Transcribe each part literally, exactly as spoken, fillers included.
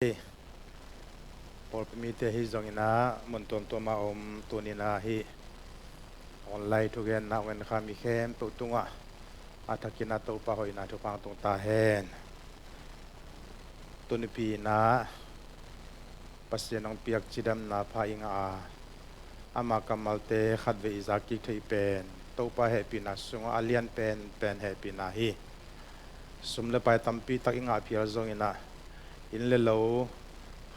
Pawlpi mite hi zongin ah mun tuamtuam ah om, tuni-in ah hih online thugenna hong enkhia mi khempeuh tungah a thakin ah Topa hoihna thupha hong tung ta hen. Tunipi-in ah Pasian hong piak cidamna pha i ngah a, ama kammalte khatvei i zak kik theih pen Topa hehpihna sungah a lian penpen hehpihna hi. Sum le pai tampi tak i ngah phial zongin ah, inn le lo,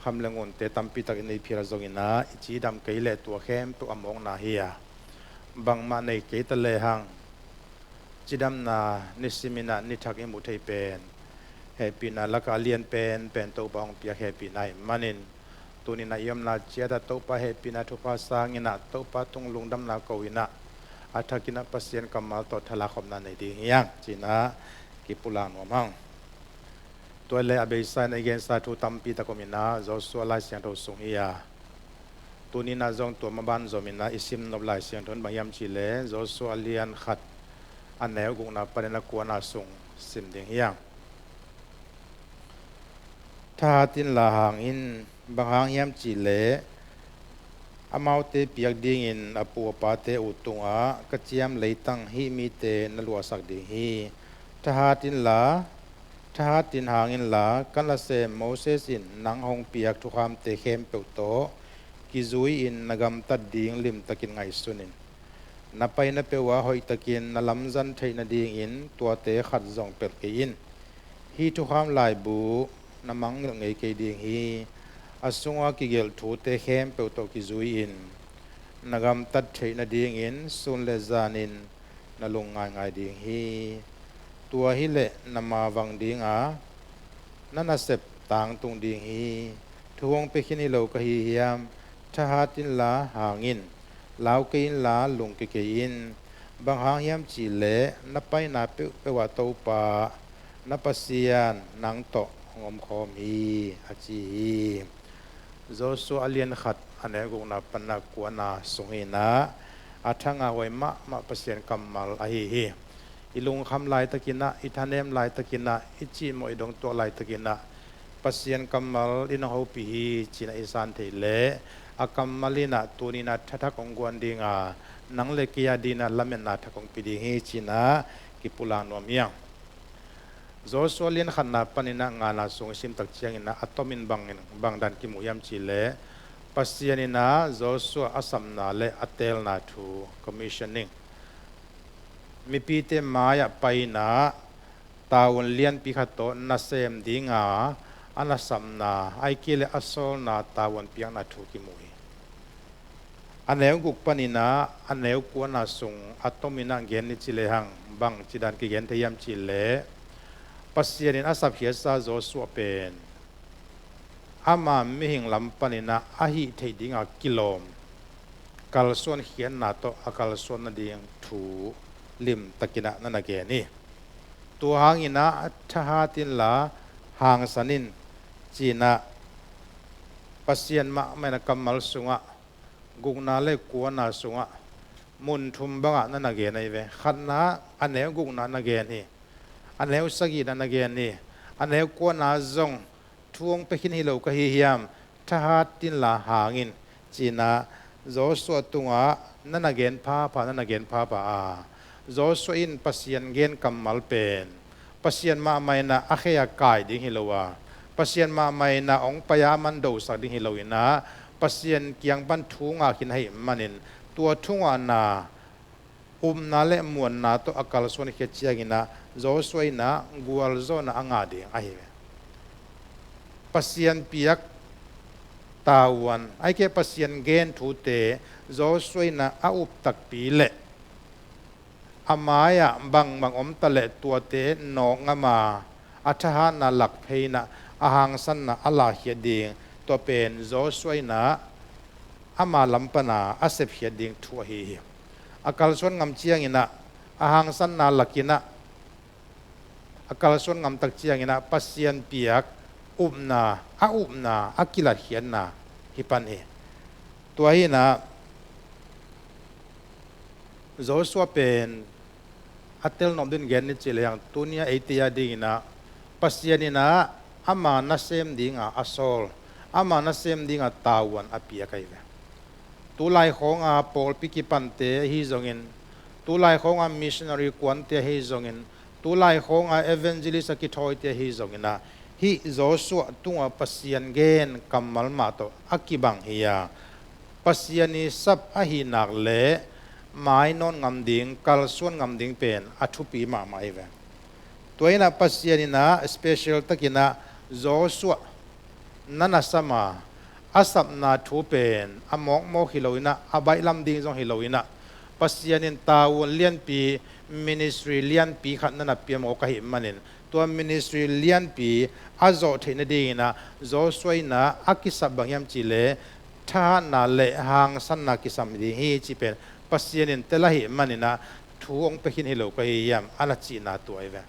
kham le ngunte tampi tak i nei phial zongin ah, i cidam kei leh tua khempeuh a mawkna hi a, bangmah nei kei ta lehang cidamna nisimin ah nithak i muh theih pen hehpihna lakah a lian penpen Topa hong piak hehpihna ahih manin, tuni-in ah i omna ciat ah Topa hehpihna thupha sangin ah Topa tung lungdamna ko-in ah, a thakin ah Pasian kammal tawh thalak khopna nei ding hi hang, ci-in ah kipulak nuam hang. Tua leh a beisa-in ah i gensa thu tampi tak om-in ah Joshua Lai Siangtho sung hi a, tuni-in ah zong tua maban zomin ah i sim nop Lai Siangtho in bang hiam cih leh Joshua a lian khat, a neu gukna panin a kuana sung sim ding hi hang. Thahat inla hang in, bang hang hiam cih leh amaute piak dingin a pu a pate ut tungah ka ciam leitang hih mite na luahsak ding hi. Thahat inla, thahat in hang inla, ka nasem Moses in nang hong piak thukhamte khempeuh tawh kizui-in na gamtat ding limtakin ngaihsun in. Na paina peuh ah hoihtakin na lamzang theih nadingin tuate khat zong pelh kei in. Hih thukham laibu na mangngilh ngei kei ding hi. A sunga kigelh thute khempeuh tawh kizui-in na gamtat theih nadingin sun le zanin na lung ngaingai ding hi. Tua hileh na mavang ding a, na nasep tangtung ding hi. Thu hong pia khin hi lo ka hi hiam? Thahat inla hang in, lau kei inla lungkia kei in. Bang hang hiam cih leh na paina peuhpeuh ah Topa na Pasian nang tawh hong omkhawm hi, a ci hi. Joshua a lian khat, a neu gukna panin a kuana sung hi-in ah, a tha ngahhuai mahmah Pasian kammal ahi hi. I lungkham laitakin ah, i thanem laitakin ah, i cihmawh i dongtuak laitakin ah Pasian kammal in hong hopih hi, ci-in ah i san theih leh, a kammal in ah tuni-in ah thathak hong guan ding a, nang le kei a dingin ah lametna thak hong pia ding hi, ci-in ah kipulak nuam hi hang. Joshua lian khatna panin ah ngana sung i sim tak ciangin ah a tomin bangin, bang dan kimu hiam cih leh, Pasian in ah Joshua a sapna le a teelna thu, commissioning, mipite mai-ah pai-in ah tavuan lianpi khat tawh nasem ding a, a na sapna, ahih kei leh a sawlna tavuan piakna thu kimu hi. A neu guk panin ah a neu kuana sung a tomin ah gen ni ci lehang bangci dan kigen thei hiam cih leh, Pasian in a sapkhiatsa Joshua pen ama mihing lam panin ah a hih theih dingah kilawm, kalsuankhiatna tawh a kalsuan nading thu limtakin ah na na gen hi. Tua hangin ah thahat inla hangsan in, ci-in ah Pasian mahmah in a kammal sungah, gukna le kuana sungah mun thum bangah na na gen ahi ve. Khatna, a neu gukna na gen hi. A neu sagihna na gen hi. A neu kuana zong, thu hong pia khin hi lo ka hi hiam? Thahat inla hang in, ci-in ah Joshua tungah na na gen phapha, na na gen phapha a, Joshua in Pasian gen kammal pen Pasian mahmah in ah a khe a kai ding hi lo a, Pasian mahmah in ah hong pai-a a man dosak ding hi lo-in ah, Pasian kiang pan thu ngah khin ahih manin, tua thu ngahna upna le muanna tawh a kalsuankhiat ciangin ah Joshua in ah gualzawhna a ngah ding ahi ve. Pasian piak tavuan, ahih kei leh Pasian gen thute Joshua in ah a up takpi leh a mai-ah bangbang om ta leh tuate nawk ngam a, a thahatna lak phei-in ah a hangsanna a lakkhiat ding, tua pen Joshua in ah ama lam pan a a sepkhiat ding thu ahi hi. A kalsuan ngam ciangin ah, a hangsanna lakin ah, a kalsuan ngam tak ciangin ah Pasian piak upna, a upna, a kilatkhiatna hi pan hi. Tua hi-in ah Joshua pen a telnop dingin gen ni ci lehang, tuni-a eite a dingin ah Pasian in ah ama nasem dinga a sawl, ama nasem dinga tavuan a piak ahi ve. Tulai khawnga pawlpi kipante ahi zongin, tulai khawnga missionary kuante ahi zongin, tulai khawnga evangelist a kithawite ahi zongin ah, hih Joshua tunga Pasian gen kammal mah tawh a kibang hi a, Pasian i sap ahi nak le mai nawn ngam ding, kalsuan ngam ding pen a thupi mahmah hi ve. Tua inah Pasian inah special takinah Joshua na na sam a, a sapna thu pen a mawkmawk hi lo inah, a baihlam ding zong hi lo inah, Pasian in tavuan lianpi, ministry lianpi khat na na piamawk ahih manin, tua ministry lianpi a zawh theih nadinginah Joshua inah a kisap bang hiam cihleh thahatna le hangsanna kisam ding hi cih pen Pasian in tel ahih maninah thu hong pia khin hi lo ka hi hiam a na cihna tua hi ve.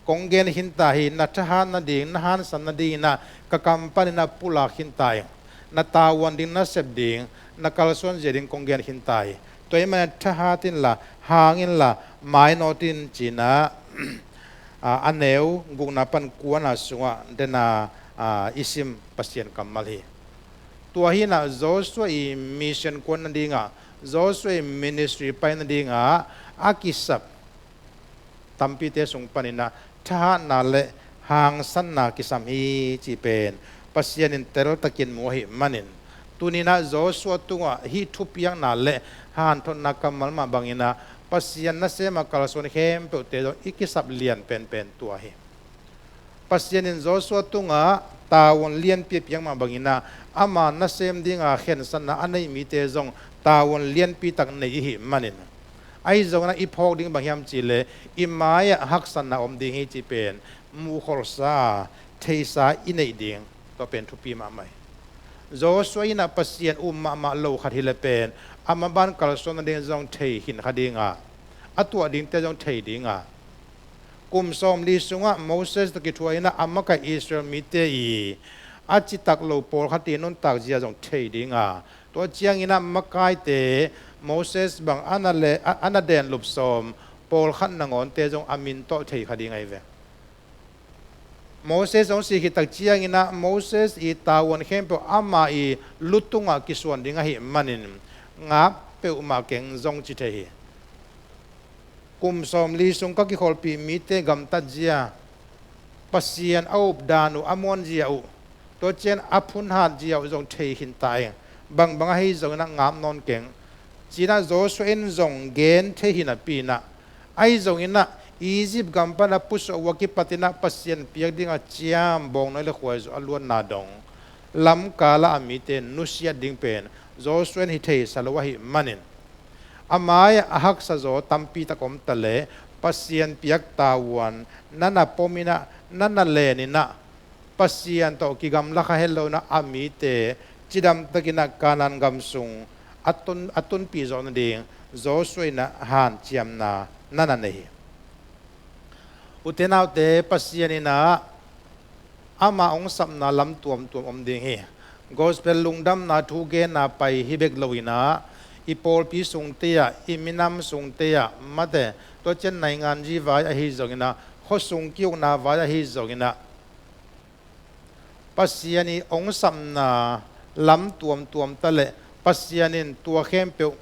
Kong gen khinta hi, na thahat nading, na hansan nadinginah ka kam paninah pulak khinta hi. Na tavuan ding, na sep ding, na kalsuan zia ding kong gen khinta hi. Tua ahih manin thahat inla, hang inla, mainawt in cinah a, a neu gukna pan kuana sungah dena a, i sim Pasian kammal hi. Tua hinah Joshua i mission kuan nadingah, Joshua i ministry pai nadingah a kisap tampite sung paninah thahatna le hangsanna kisam hi cih pen Pasian in teltakin mu ahih manin, tuninah Joshua tungah hih thupiakna le hanthotna kammal mah banginah Pasian nasema kalsuan khempeuhte zong i kisap lian penpen tua hi. Pasian in Joshua tungah tavuan lianpi a piak mah banginah ama nasem dinga khensanna a nei mite zong tavuan lianpi tak nei ihih manin, ahi zongin ah i phawk ding bang hiam cihleh i mai-ah haksatna om ding hi cih pen muhkholhsa a, theihsa i neih ding, tua pen thupi mahmah hi. Joshua inah Pasian um mahmah lo khat hileh pen a maban kalsuan nading zong thei khin kha dinga, a tuah dingte zong thei dinga, kum sawmli sungah Moses tawh kithuah inah a makaih Israel mite i a citak lo pawlkhat i nuntak zia zong thei dinga, tua cianginah makaite Moses bang a na le, a, a na denlup sawm pawlkhat nangawnte zong a min tawh thei kha ding ahi ve. Moses hong sih khit tak cianginah Moses i tavuan khempeuh ama i lu tungah kisuan ding ahih manin ngak peuhmah keng zong ci thei hi. Kum sawmli sung ka kikholhpih mite gamtat zia, Pasian a updan uh, a muan zia uh, tua ciang a phunhat zia uh zong thei khin ta ing. Bangbang ahi zonginah ngap nawn keng. Cinah Joshua in zong gen thei hi napi inah, ahi zonginah Egypt gam panah pusuah uh a kipatinah Pasian piak dinga ciam bawngnawi le khuaizu a luanna dong lamkalah a mite nusiat ding pen Joshua in hi theisa lo ahih manin, a mai-ah a haksa zaw tampitak om taleh Pasian piak tavuan na na pom inah, na na len inah, Pasian tawh kigamla kha het lo inah a mite cidamtakinah Kanaan gam sung a tun, a tunpih zawh nading Joshua inah hanciamna na na nei hi. Ute naute, Pasian inah ama hong sapna lam tuamtuam om ding hi. Gospel lungdamna thu genna pai hi bek lo inah, i pawlpi sungte ah, i minam sungte ah, mate, tua ciang nainganzi vai ahi zonginah, khuasung ki-ukna vai ahi zonginah, Pasian i hong sapna lam tuamtuam taleh Pasian in tua khempeuh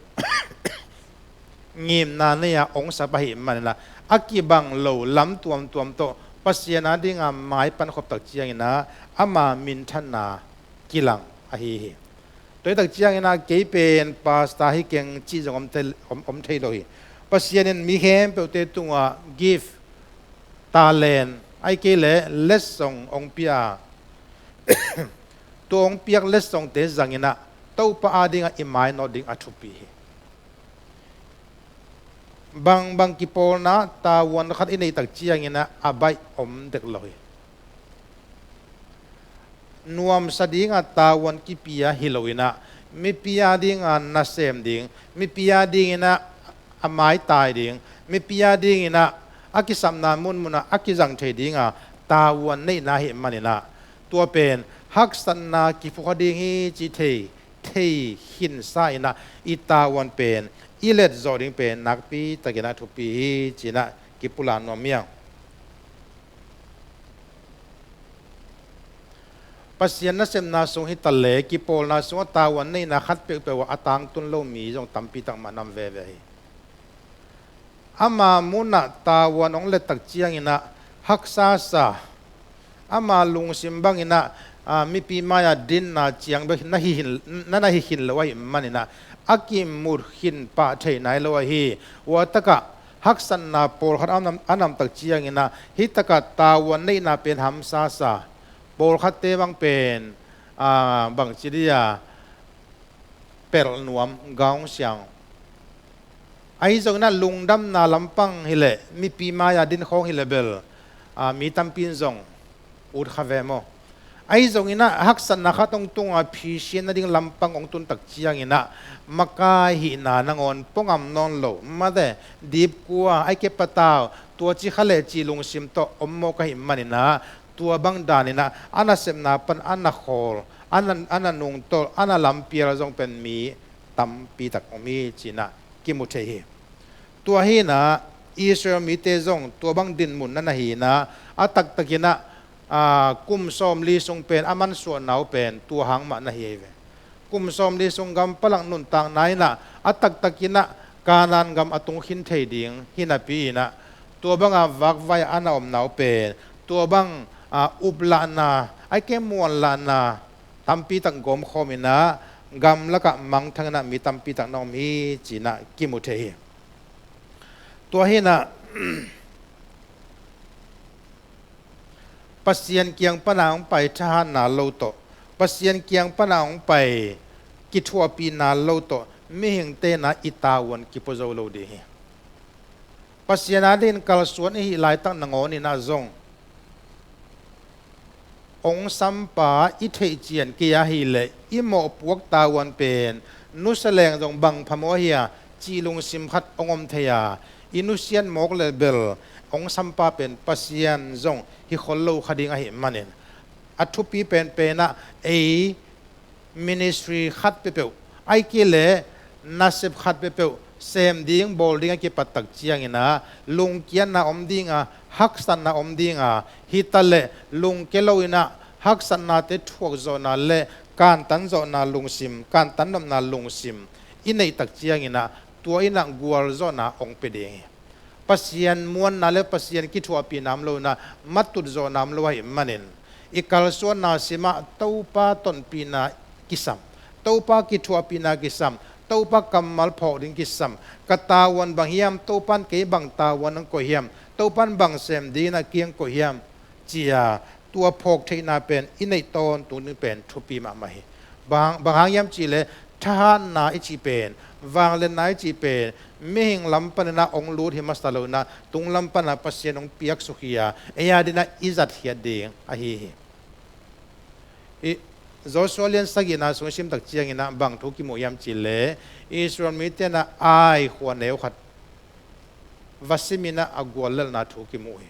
ngimna nei-a hong sap ahih maninah, a kibang lo lam tuamtuam tawh Pasian a dinga maipan khop tak cianginah ama minthanna kilang ahi hi. Tua hi tak cianginah kei pen pastor hi keng cih zong om thei, om, om thei lo hi. Pasian in mi khempeuhte tungah gift, talent, ahih kei leh letsong hong pia a, tua hong piak letsongte zanginah Topa a dingah i mainawt ding a thupi hi. Bangbang kipawlna tavuan khat i neih tak cianginah a baih om dek lo hi. Nuamsa dinga tavuan kipia hi lo inah, mipi a dinga nasem ding, mipi a dinginah a maitai ding, mipi a dinginah a kisapna munmunah a kizang thei dinga tavuan neihna ahih maninah, tua pen haksatna kiphukha ding hi cih thei, thei khinsa inah i tavuan pen i letzawh ding pen nakpi takinah thupi hi cinah kipulak nuam hi ang. Pasian nasepna sung hi ta leh, kipawlna sungah tavuan neihna khat peuhpeuh ah a tangtun lo mi zong tampi tak mah nam veve hi. Ama munah tavuan hong let tak ciangin ah haksa sa, ama lungsim bangin ah, aa, mipi mai-ah dinna ciang bek na hi hin, na, na hi khin lo ahih manin ah, a kimu khin pah thei nai lo ahi. Tua takah haksatna pawlkhat a nam, a nam tak ciangin ah, hih takah tavuan neihna pen hamsa sa, pawlkhatte bang pen, aa, bangci dia, pelh nuam, gaung siang. Ahi zongin ah lungdamna lampang hi leh, mipi mai-ah din khawng hi leh bel, aa, mi tampi in zong ut kha ve maw? Ahi zongin ah haksatna khat hong tung a, phisian nading lampang hong tun tak ciangin ah makai hihna nangawn pua ngam nawn lo, mate, dipkua, ahih kei leh patau, tua ci kha leh cih lungsim tawh om mawk ahih manin ah, tua bang danin ah a nasepna pan a na khawl, a na, a na nungtolh, a na lampial zong pen mi tampi tak om hi ci-in ah kimu thei hi. Tua hi-in ah Israel mite zong tua bang dinmun na na hi-in ah, a taktakin ah, aa, kum sawmli sung pen a mansuahna uh pen tua hang mah na hi hi ve. Kum sawmli sung gam palak nuntakna in ah, a taktakin ah Kanaan gam a tung khin thei ding hi napi-in ah, tua banga vakvai a na omna uh pen, tua bang, aa, uplahna, ahih kei leh muanlahna tampi tak gawmkhawm in ah, gam lakah mangthang in ah mi tampi tak na om hi ci-in ah kimu thei hi. Tua hi-in ah Pasian kiang pana hong pai thahatna lo tawh, Pasian kiang pana hong pai kithuahpihna lo tawh, mihingte in ah i tavuan kipua zo lo ding hi. Pasian adingin kalsuan i hih laitak nangawnin ah zong, hong sampa i theih cian kei ahih leh, i mawhpuak tavuan pen nusia leng zong bang phamawh ahi a, cih lungsim khat hong om thei a, i nusiat mawk leh bel hong sampa pen Pasian zong hi khol lo kha ding ahih manin, a thupi penpen ah ei ministry khat peuhpeuh, ahih kei leh nasep khat peuhpeuh sem ding, bawl ding a kipat tak ciangin ah, lungkiatna om ding a, haksatna om ding a, hi ta leh lungke lo-in ah, haksatnate thuak zawhna leh kantan zawhna lungsim, kantan nopna lungsim i neih tak ciangin ah, tua in ah gualzawhna hong pia ding hi. Pasian muanna leh Pasian kithuahpihna om lo-in ah, matut zawhna om lo ahih manin, i kalsuanna simah Topa tonpihna kisam, Topa kithuahpihna kisam, Topa kammal phawk ding kisam, ka tavuan bang hiam, Topa'n kei bang tavuan hong koih hiam, Topa'n bang sem dingin ah kei hong koih hiam, ci-a tua phawk theihna pen i neih tawntung ding pen thupi mahmah hi. Bang, bang hang hiam cih leh, thahatna i cih pen, vangliatna i cih pen, mihing lam panin ah hong lut hi masa lo-in ah, tung lam panah Pasian hong piaksuk hi a, ei adingin ah i zatkhiat ding ahi hi. I Joshua lian sagihna sung i sim tak ciangin ah bang thu kimu hiam cih leh, Israel mite in ah Ai khua neu khat va simin ah a guallelhna thu kimu hi.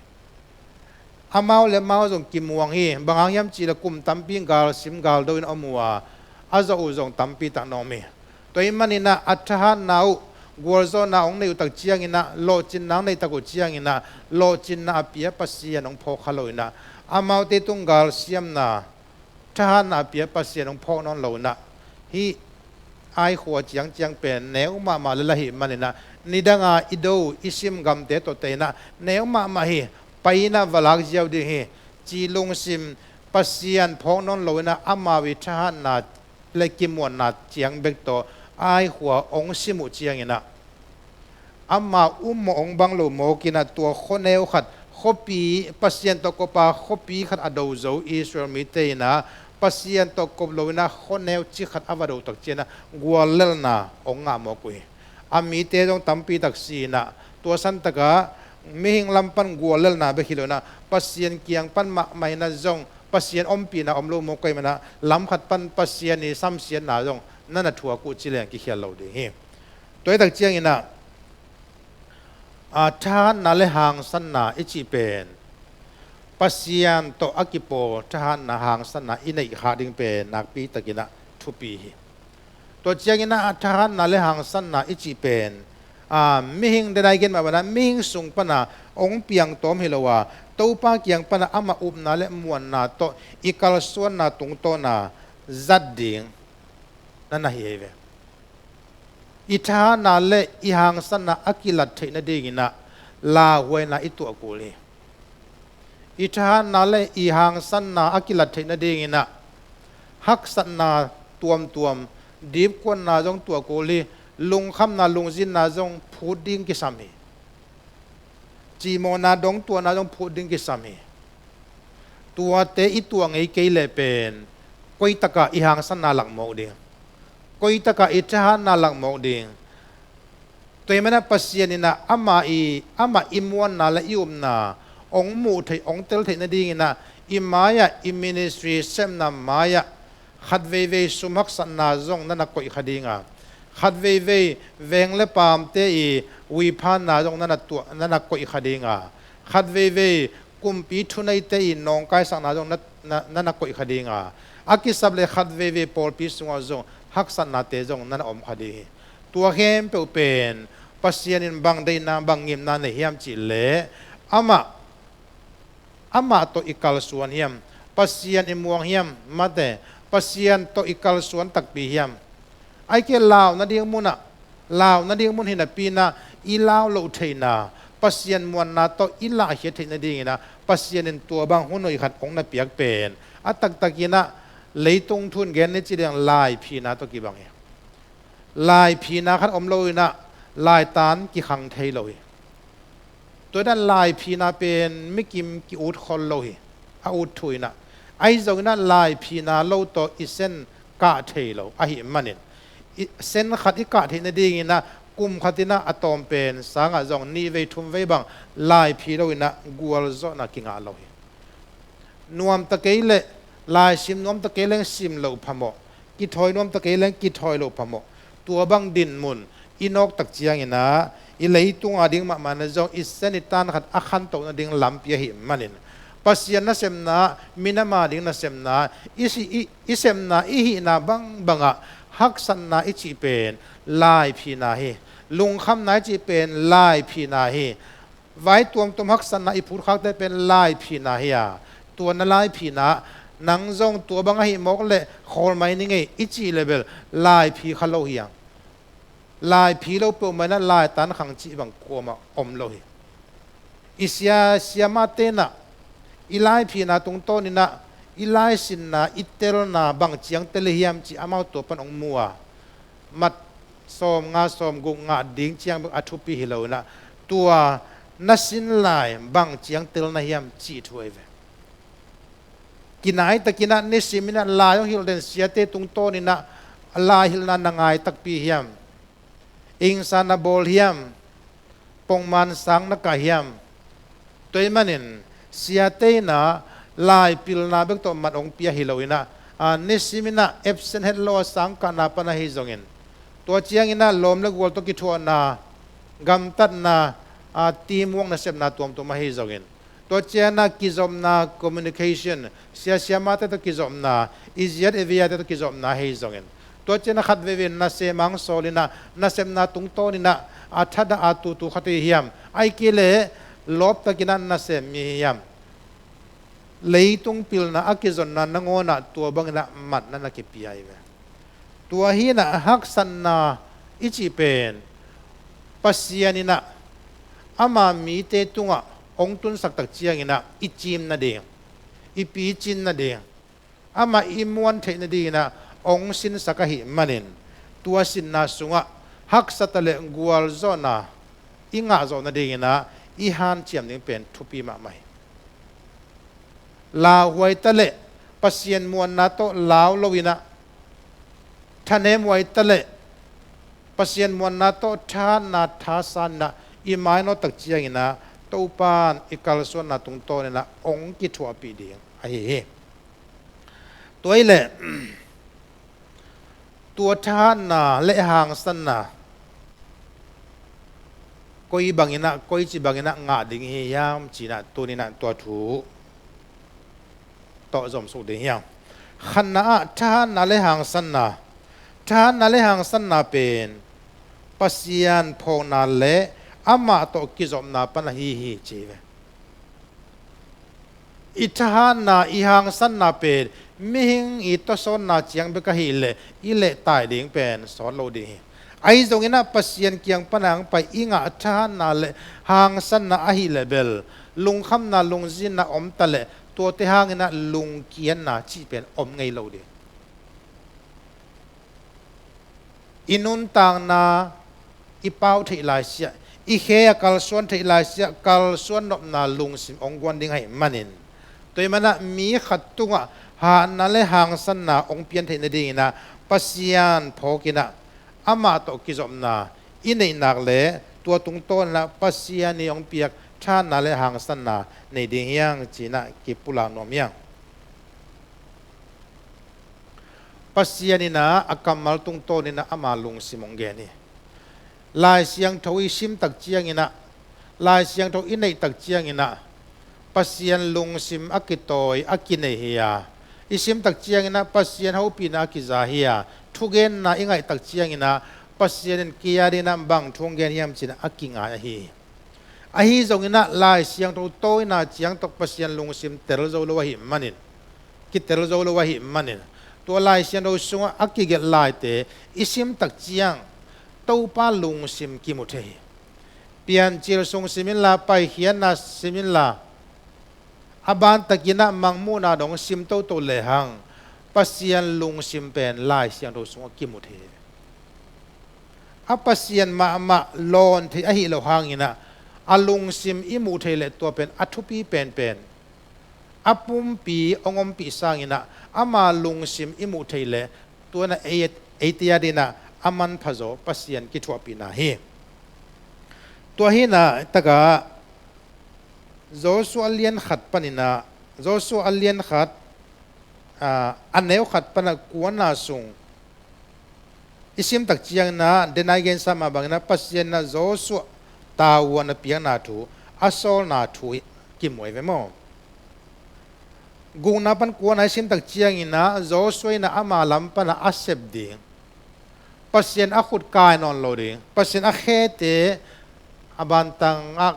Amau leh amau zong kimuang hi. Bang hang hiam cih leh kum tampi galsim galdo in a om uh a, a zawh uh zong tampi tak na om hi. Tua ahih manin ah a thahatna uh, gualzawhna hong neih uh tak ciangin ah, lawhcinna hong neih tak uh ciangin ah, lawhcinna a pia Pasian hong phawk kha lo-in ah, amaute tung galsiamna, thahatna a pia Pasian hong phawk nawn lo-in ah, hih Ai khua ciangciang pen neu mahmah lel ahih manin ah, nidanga i do i sim gamte tawh tei-in ah neu mahmah hi, pai-in ah va lak ziau ding hi, cih lungsim, Pasian phawk nawn lo-in ah amau i thahatna leh kimuanna ciang bek tawh Ai khua hong sim uh ciangin ah, amau um mawh hong bang lo mawk in ah, tua khuaneu khat, khuapi, Pasian tawh kop a khuapi khat a do zo Israel mite in ah, Pasian tawh kop lo-in ah khuaneu ci khat a va do tak ciangin ah guallelhna hong ngah mawk uh hi. A mite zong tampi tak si-in ah, tua santak ah mihing lam pan guallelhna bek hi lo-in ah, Pasian kiang pan mahmah in ah zong Pasian ompihna om lo mawk ahih manin ah, lam khat pan Pasian i samsiatna zong na na thuak uh ci leng kikhial lo ding hi. Tua ahih tak ciangin ah, a, thahatna leh hangsanna i cih pen, Pasian tawh a kipawl thahatna hangsanna i neih khak ding pen nakpi takin ah thupi hi. Tua ciangin ah a thahatna leh hangsanna i cih pen, a, mihing, den a i gen mah bangin ah, mihing sung pan a hong piangtawm hi lo a, Topa kiang pana amah upna le muanna tawh i kalsuanna tungtawna zat ding na na hi ei ve. I thahatna le i hangsanna a kilat theih nadinginah lauhuaina i tuah kul hi. I thahatna le i hangsanna a kilat theih nadinginah haksatna tuamtuam, dipkuatna zong tuah kul hi. Lungkhamna, lungzinna zong phut ding kisam hi. Cimawhna dong tuahna zong phut ding kisam hi. Tuate i tuah ngei kei leh pen koitakah i hangsanna lakmawk ding, koitakah i thahatna lakmawk ding. Tua hi manah Pasian inah amah i, amah i muanna le i upna hong muh theih, hong tel theih nadinginah i mai-ah, i ministry sepna mai-ah khat veivei sum haksatna zong na na koih kha dinga, khat veivei veng le paamte i uiphanna zong na na tuah, na na koih kha dinga, khat veivei kumpi thuneite i nawngkaisakna zong na, na, na na koih kha dinga, a kisap le khat veivei pawlpi sungah zong haksatnate zong na na om kha ding hi. Tua khempeuh pen Pasian in bang deihna, bang ngimna nei hiam cih leh amah, amah tawh i kalsuan hiam, Pasian i muang hiam, mate, Pasian tawh i kalsuan takpi hiam. Ahih kei leh lau nading munah, lau nading mun hi napi inah i lau loh theihna, Pasian muanna tawh i lahkhiat theih nadinginah Pasian in tua bang hun hoih khat hong na piak pen a taktakinah leitung thu in gen ni ci ding laiphina tawh kibang hi. Laiphina khat om lo inah laitan kikhang thei lo hi. Tua inah laiphina pen mikim ki-ut khol lo hi. A ut thu inah, ahi zonginah laiphina lo tawh i sen kah thei lo ahih manin, i sen khat i kah theih nadinginah kum khat inah a tawm pen sangah zong nih vei thum vei bang laiphi lo inah gualzawhna kingah lo hi. Nuamta kei leh laisim nuamta kei leng sim loh phamawh, kithawi nuamta kei leng kithawi loh phamawh. Tua bang dinmun i nawktak cianginah i leitung ading mahmah na zong i sen i tan khat a khantoh nading lampi ahih manin, Pasian nasepna, minam ading nasepna, i si, i, i sepna, i hihna bangbangah haksatna i cih pen laiphina hi. Lungkhamna i cih pen laiphina hi. Vai tuamtuam haksatna i phutkhakte pen laiphina hi a, tua na laiphina, nang zong tua bang ahi mawk leh khawlmai ni ngei i cih leh bel laiphi kha lo hi a. Laiphi lo peuhmah inah laitan khang cih bang kuamah om lo hi. I sia, siamahte inah i laiphina tungtawninah i laisinna, i telna bang ciang tel hiam cih amau tua pan hong mu a, mat sawm nga sawm guk ngah ding ciang bek a thupi hi lo inah tua na sin lai bang ciang tel na hiam cih thu ahi ve. Kinaitakinah nisim inah lai hong hilh den siate tungtawninah a lai hilhna na ngai takpi hiam? Ingsa na bawl hiam? Pongman sang na kah hiam? Tua ahih manin siate inah laipilna bek tawh mat hong pia hi lo inah, a, nisim inah absent het lo a sang kahna pan ahi zongin, tua cianginah lawm le gual tawh kithuahna, gamtatna, a, teamwork nasepna tuamtuam ahi zongin, tua cianah kizopna, communication, sia siamahte tawh kizopna, i ziat i viate tawh kizopna ahi zongin, tua cianah khat veivei nasem hong sawl inah nasepna tungtawninah a thadah a tutu khat hi hiam? Ahih kei leh lawptakinah nasem mi hi hiam? Leitung pilna a kizonna nangawnah tua banginah matna na kipia hi ve. Tua hinah haksatna i cih pen Pasian inah ama mite tungah hong tunsak tak cianginah i cim nading, i picin nading, amah i muan theih nadinginah hong sinsak ahih manin, tua sinna sungah haksatna le gualzawhna i ngahzawh nadinginah i hanciam ding pen thupi mahmah hi. Lauhuai ta leh Pasian muanna tawh lau lo inah, thanemhuai ta leh Pasian muanna tawh thahatna thasaninah i mainawt tak cianginah Topan i kalsuanna tungtawninah hong kithuahpih ding ahi hi. Tua hi leh tua thahatna le hangsanna koi banginah, koici banginah ngah ding hi hiam cinah tuninah tua thu tawh zomsuk ding hiam? Khatna ah thahatna le hangsanna, thahatna le hangsanna pen Pasian phawkna le amah tawh kizopna pan ahi hi ci ve. I thahatna, i hangsanna pen mihing i tawsawnna ciang bek ahih leh i lehtai ding pen sawt lo ding hi. Ahi zongin ah Pasian kiang pana hong pai i ngah thahatna le hangsanna ahih leh bel lungkhamna, lungzinna om ta leh tuate hangin ah lungkiatna cih pen om ngei lo ding. I nuntakna i pau theih laisiah, i khe a kalsuan theih laisiah, kalsuan nopna lungsim hong guan ding ahih manin, tua ahih manin ah mi khat tungah hatna le hangsanna hong pian theih nadingin ah Pasian phawkin ah amah tawh kizopna i neih nak leh tua tungtawnin ah Pasian i hong piak thahatna le hangsanna nei ding hi hang ci-in ah kipulak nuam hi hang. Pasian in ah a kammal tungtawnin ah ama lungsim hong gen hi. Lai Siangtho i sim tak ciangin ah, Lai Siangtho i neih tak ciangin ah Pasian lungsim a kitawi, a kinei hi a, i sim tak ciangin ah Pasian hopihna a kiza hi a, thugenna i ngaih tak ciangin ah Pasian in kei a dingin ah bang thu hong gen hiam ci-in ah a kingai ahi hi. Ahi zongin ah Lai Siangtho tawina ciang tawh Pasian lungsim tel zo lo ahih manin, kitel zo lo ahih manin, tua Lai Siangtho sungah a kigelh laite i sim tak ciang Topa lungsim kimu thei hi. Piancil sung sim inla, Paikhiatna sim inla, a bantakin ah Mangmuhna dong sim toto lehang Pasian lungsim pen Lai Siangtho sungah kimu thei hi. A Pasian mahmah lawn thei ahih loh hangin ah a lungsim i muh theih leh tua pen a thupi penpen, a pumpi hong ompih sangin ah ama lungsim i muh theih leh tua in ah ei, eite a dingin ah a manpha zaw Pasian kithuahpihna hi. Tua hi-in ah takah Joshua lian khat panin ah, Joshua lian khat, ah, a neu khat pan a kuana sung i sim tak ciangin ah, denai gensa mah bangin ah Pasian in ah Joshua tavuan a piakna thu, a sawlna thu kimu hi ve maw. Gukna pan kuana i sim tak ciangin ah Joshua in ah ama lam pan ah a sep ding, Pasian a khut kai nawn lo ding, Pasian a khete a bantang ah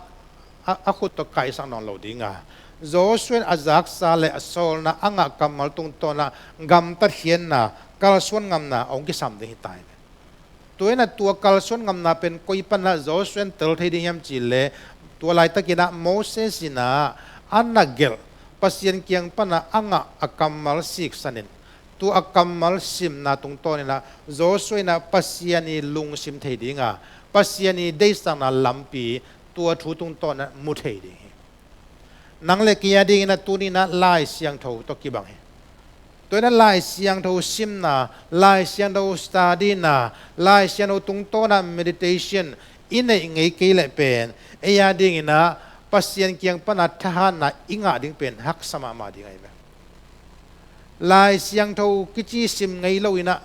a, a khut tawh kaisak nawn lo ding a, Joshua in a zaksa le a sawlna a ngah kammal tungtawn ah gamtat khiatna, kalsuan ngamna hong kisam ding hi ta hi. Tua in ah tua kalsuan ngamna pen koi pan ah Joshua in tel thei ding hiam cih leh, tua laitakin ah Moses in ah a na gelh, Pasian kiang pan ah a ngah a kammal siksan in, tua a kammal simna tungtawn in ah Joshua in ah Pasian i lungsim thei ding a, Pasian i deihsakna lampi tua thu tungtawn ah mu thei ding hi. Nang le kei a dingin ah tuni in ah Lai Siangtho tawh kibang hi. Tua in ah Lai Siangtho simna, Lai Siangtho study-na, Lai Siangtho tungtawn ah meditation i neih ngei kei leh pen ei a dingin ah Pasian kiang pan ah thahatna i ngah ding pen haksa mahmah ding ahi ve. Lai Siangtho kici sim ngei loin ah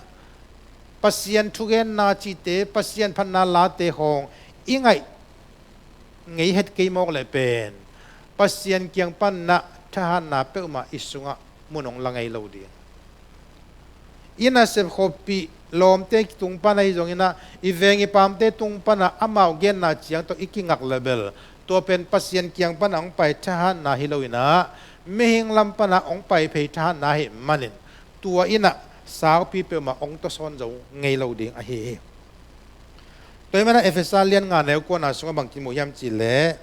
Pasian thugenna cihte, Pasian phatna late hong i ngaih ngei het kei mawk leh pen Pasian kiang pan ah thahatna peuhmah i sungah mun hong la ngei lo ding. I nasep khuapih lawmte tung pan ahi zongin ah, i veng i paamte tung pan ah amau genna ciang tawh i kingak leh bel, tua pen Pasian kiang pan ah hong pai thahatna hi loin ah, mihing lam pan ah hong pai phei thahatna ahih manin, tua in ah saupi peuhmah hong tawsawn zo ngei lo ding ahi hi. Tua ahih manin ah Efesa lian nga neu kuana sungah bang kimu hiam cih leh,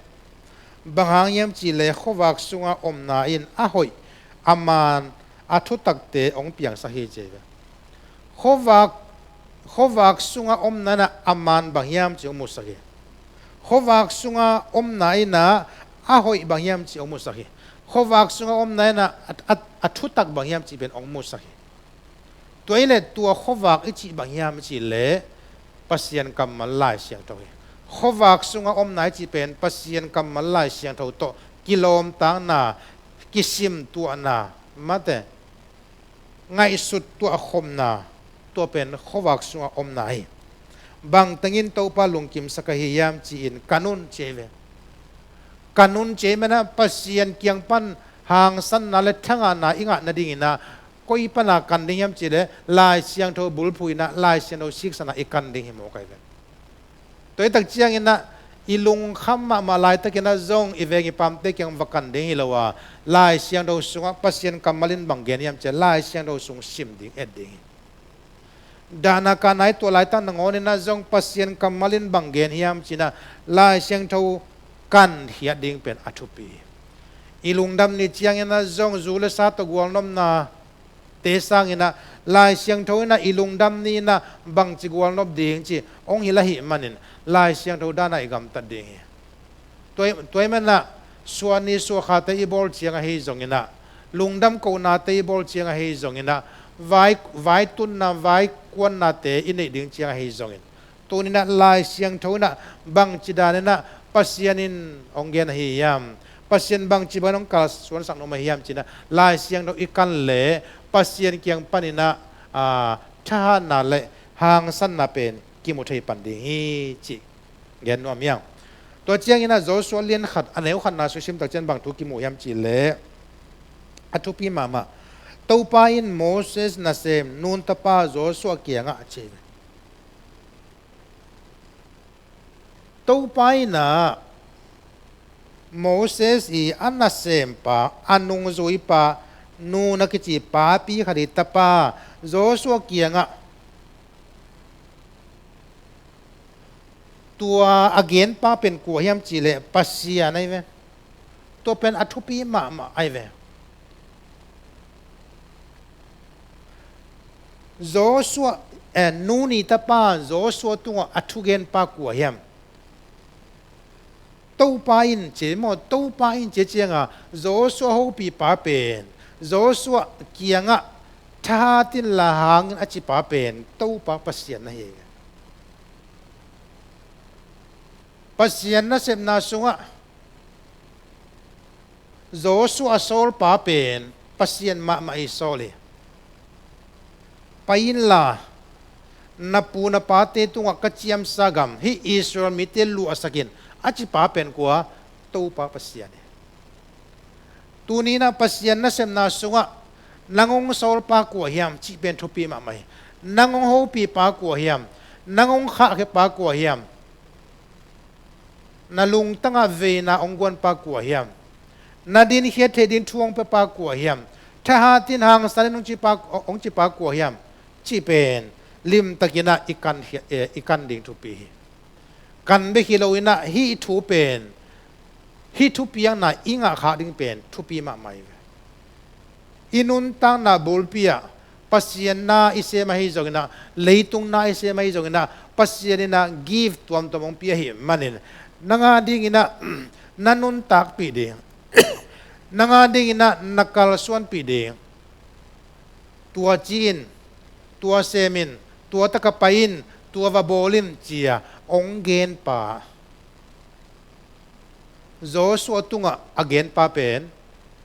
bang hang hiam cih leh khuavak sunga omna in a hoih, a maan, a thutakte hong piangsak hi ci hi ve. Khuavak, khuavak sunga omna in ah a maan bang hiam cih hong musak hi. Khuavak sunga omna in ah a hoih bang hiam cih hong musak hi. Khuavak sunga omna in ah a, a, a thutak bang hiam cih pen hong musak hi. Tua ahih leh tua khuavak i cih bang hiam i cih leh Pasian kammal Lai Siangtho hi. Khuavak sunga omna i cih pen Pasian kammal Lai Siangtho tawh kilawmtatna, kisimtuahna, mate, ngaihsut tuahkhopna, tua pen khuavak sunga omna hi. Bang tengin Topa lungkimsak ahi hiam ci-in kan un ci hi ve. Kan un ci ahih manin ah Pasian kiang pan hangsanna le thangahna i ngah nadingin ah koi pan ah kan ding hiam cih leh Lai Siangtho bulphuh in ah Lai Siangtho siksan ah i kan ding hi mawk ahi ve. Tua hi tak ciangin ah I lungkham mahmah laitakin ah zong i veng i pamte kiang va kan ding hi lo a, Lai Siangtho sungah Pasian kammal in bang gen hiam cih leh Lai Siangtho sung sim ding, et ding hi. Dahna kanai tua laitak nangawnin ah zong Pasian kammal in bang gen hiam ci-in ah Lai Siangtho kan khiat ding pen a thupi hi. I lungdam ni ciangin ah zong zu le sa tawh gualnopna te sangin ah Lai Siangtho in ah i lungdam ni-in ah bangci gualnop ding cih hong hilh ahih manin Lai Siangtho dan ah i gamtat ding hi. Tua ahih, tua ahih manin ah suahni suahkhate i bawl ciang ahi zongin ah, lungdam kohnate i bawl ciang ahi zongin ah, vai, vai tunna, vai kuannate i neih ding ciang ahi zongin, tuni-in ah Lai Siangtho in ah bangci danin ah Pasian in hong gen ahi hiam, Pasian bangci bangin hong kalsuansak nuam ahi hiam ci-in ah Lai Siangtho i kan leh Pasian kiang panin ah, aa, thahatna le hangsanna pen kimu thei pan ding hi cih gen nuam hi hang. Tua ciangin ah Joshua lian khat, a neu khatna sung sim tak ciang bang thu kimu hiam cih leh a thupi mahmah. Topa in Moses nasem Nun tapa Joshua kiangah ci hi. Topa in ah Moses i a nasempa, a nungzuipa, Nun a kici papi khat i tapa Joshua kiangah tua a genpa pen kua hiam cih leh Pasian ahi ve. Tua pen a thupi mahmah ahi ve. Joshua, eh, Nun i tapa Joshua tungah a thugenpa kua hiam? Topa in ci maw, Topa in ci ciangin Joshua hopipa pen, Joshua kiangah thahat inla hang in a cipa pen Topa Pasian ahi. Pasian nasepna sungah Joshua sawlpa pen Pasian mahmah i sawl hi. Pai inla, na pu na pate tungah ka ciamsa gam, hih Israel mite luahsak in, a cipa pen kua? Topa Pasian hi. Tuni-in ah Pasian nasepna sungah nang hong sawlpa kua hiam cih pen thupi mahmah hi. Nang hong hopipa kua hiam? Nang hong khahkhiapa kua hiam? Na lungtangah veina hong guanpa kua hiam? Na dinkhia theih ding thu hong piapa kua hiam? Thahat in, hangsan in hong cipa, hong cipa kua hiam? Cih pen limtakin ah i kan hi, eh, i kan ding thupi hi. Kan bek hi loin ah hih thu pen, hih thupiakna i ngahkhak ding pen thupi mahmah hi ve. I nuntakna bulpi ah Pasian na i sem ahi zongin ah, leitung na i sem ahi zongin ah, Pasian in ah gift tuamtuam hong pia ahih manin, nang a dingin ah na nuntakpih ding, nang a dingin ah na kalsuanpih ding, tua ci in, tua sem in, tua taka pai in, tua va bawl in ci-a hong genpa, Joshua tungah a genpa pen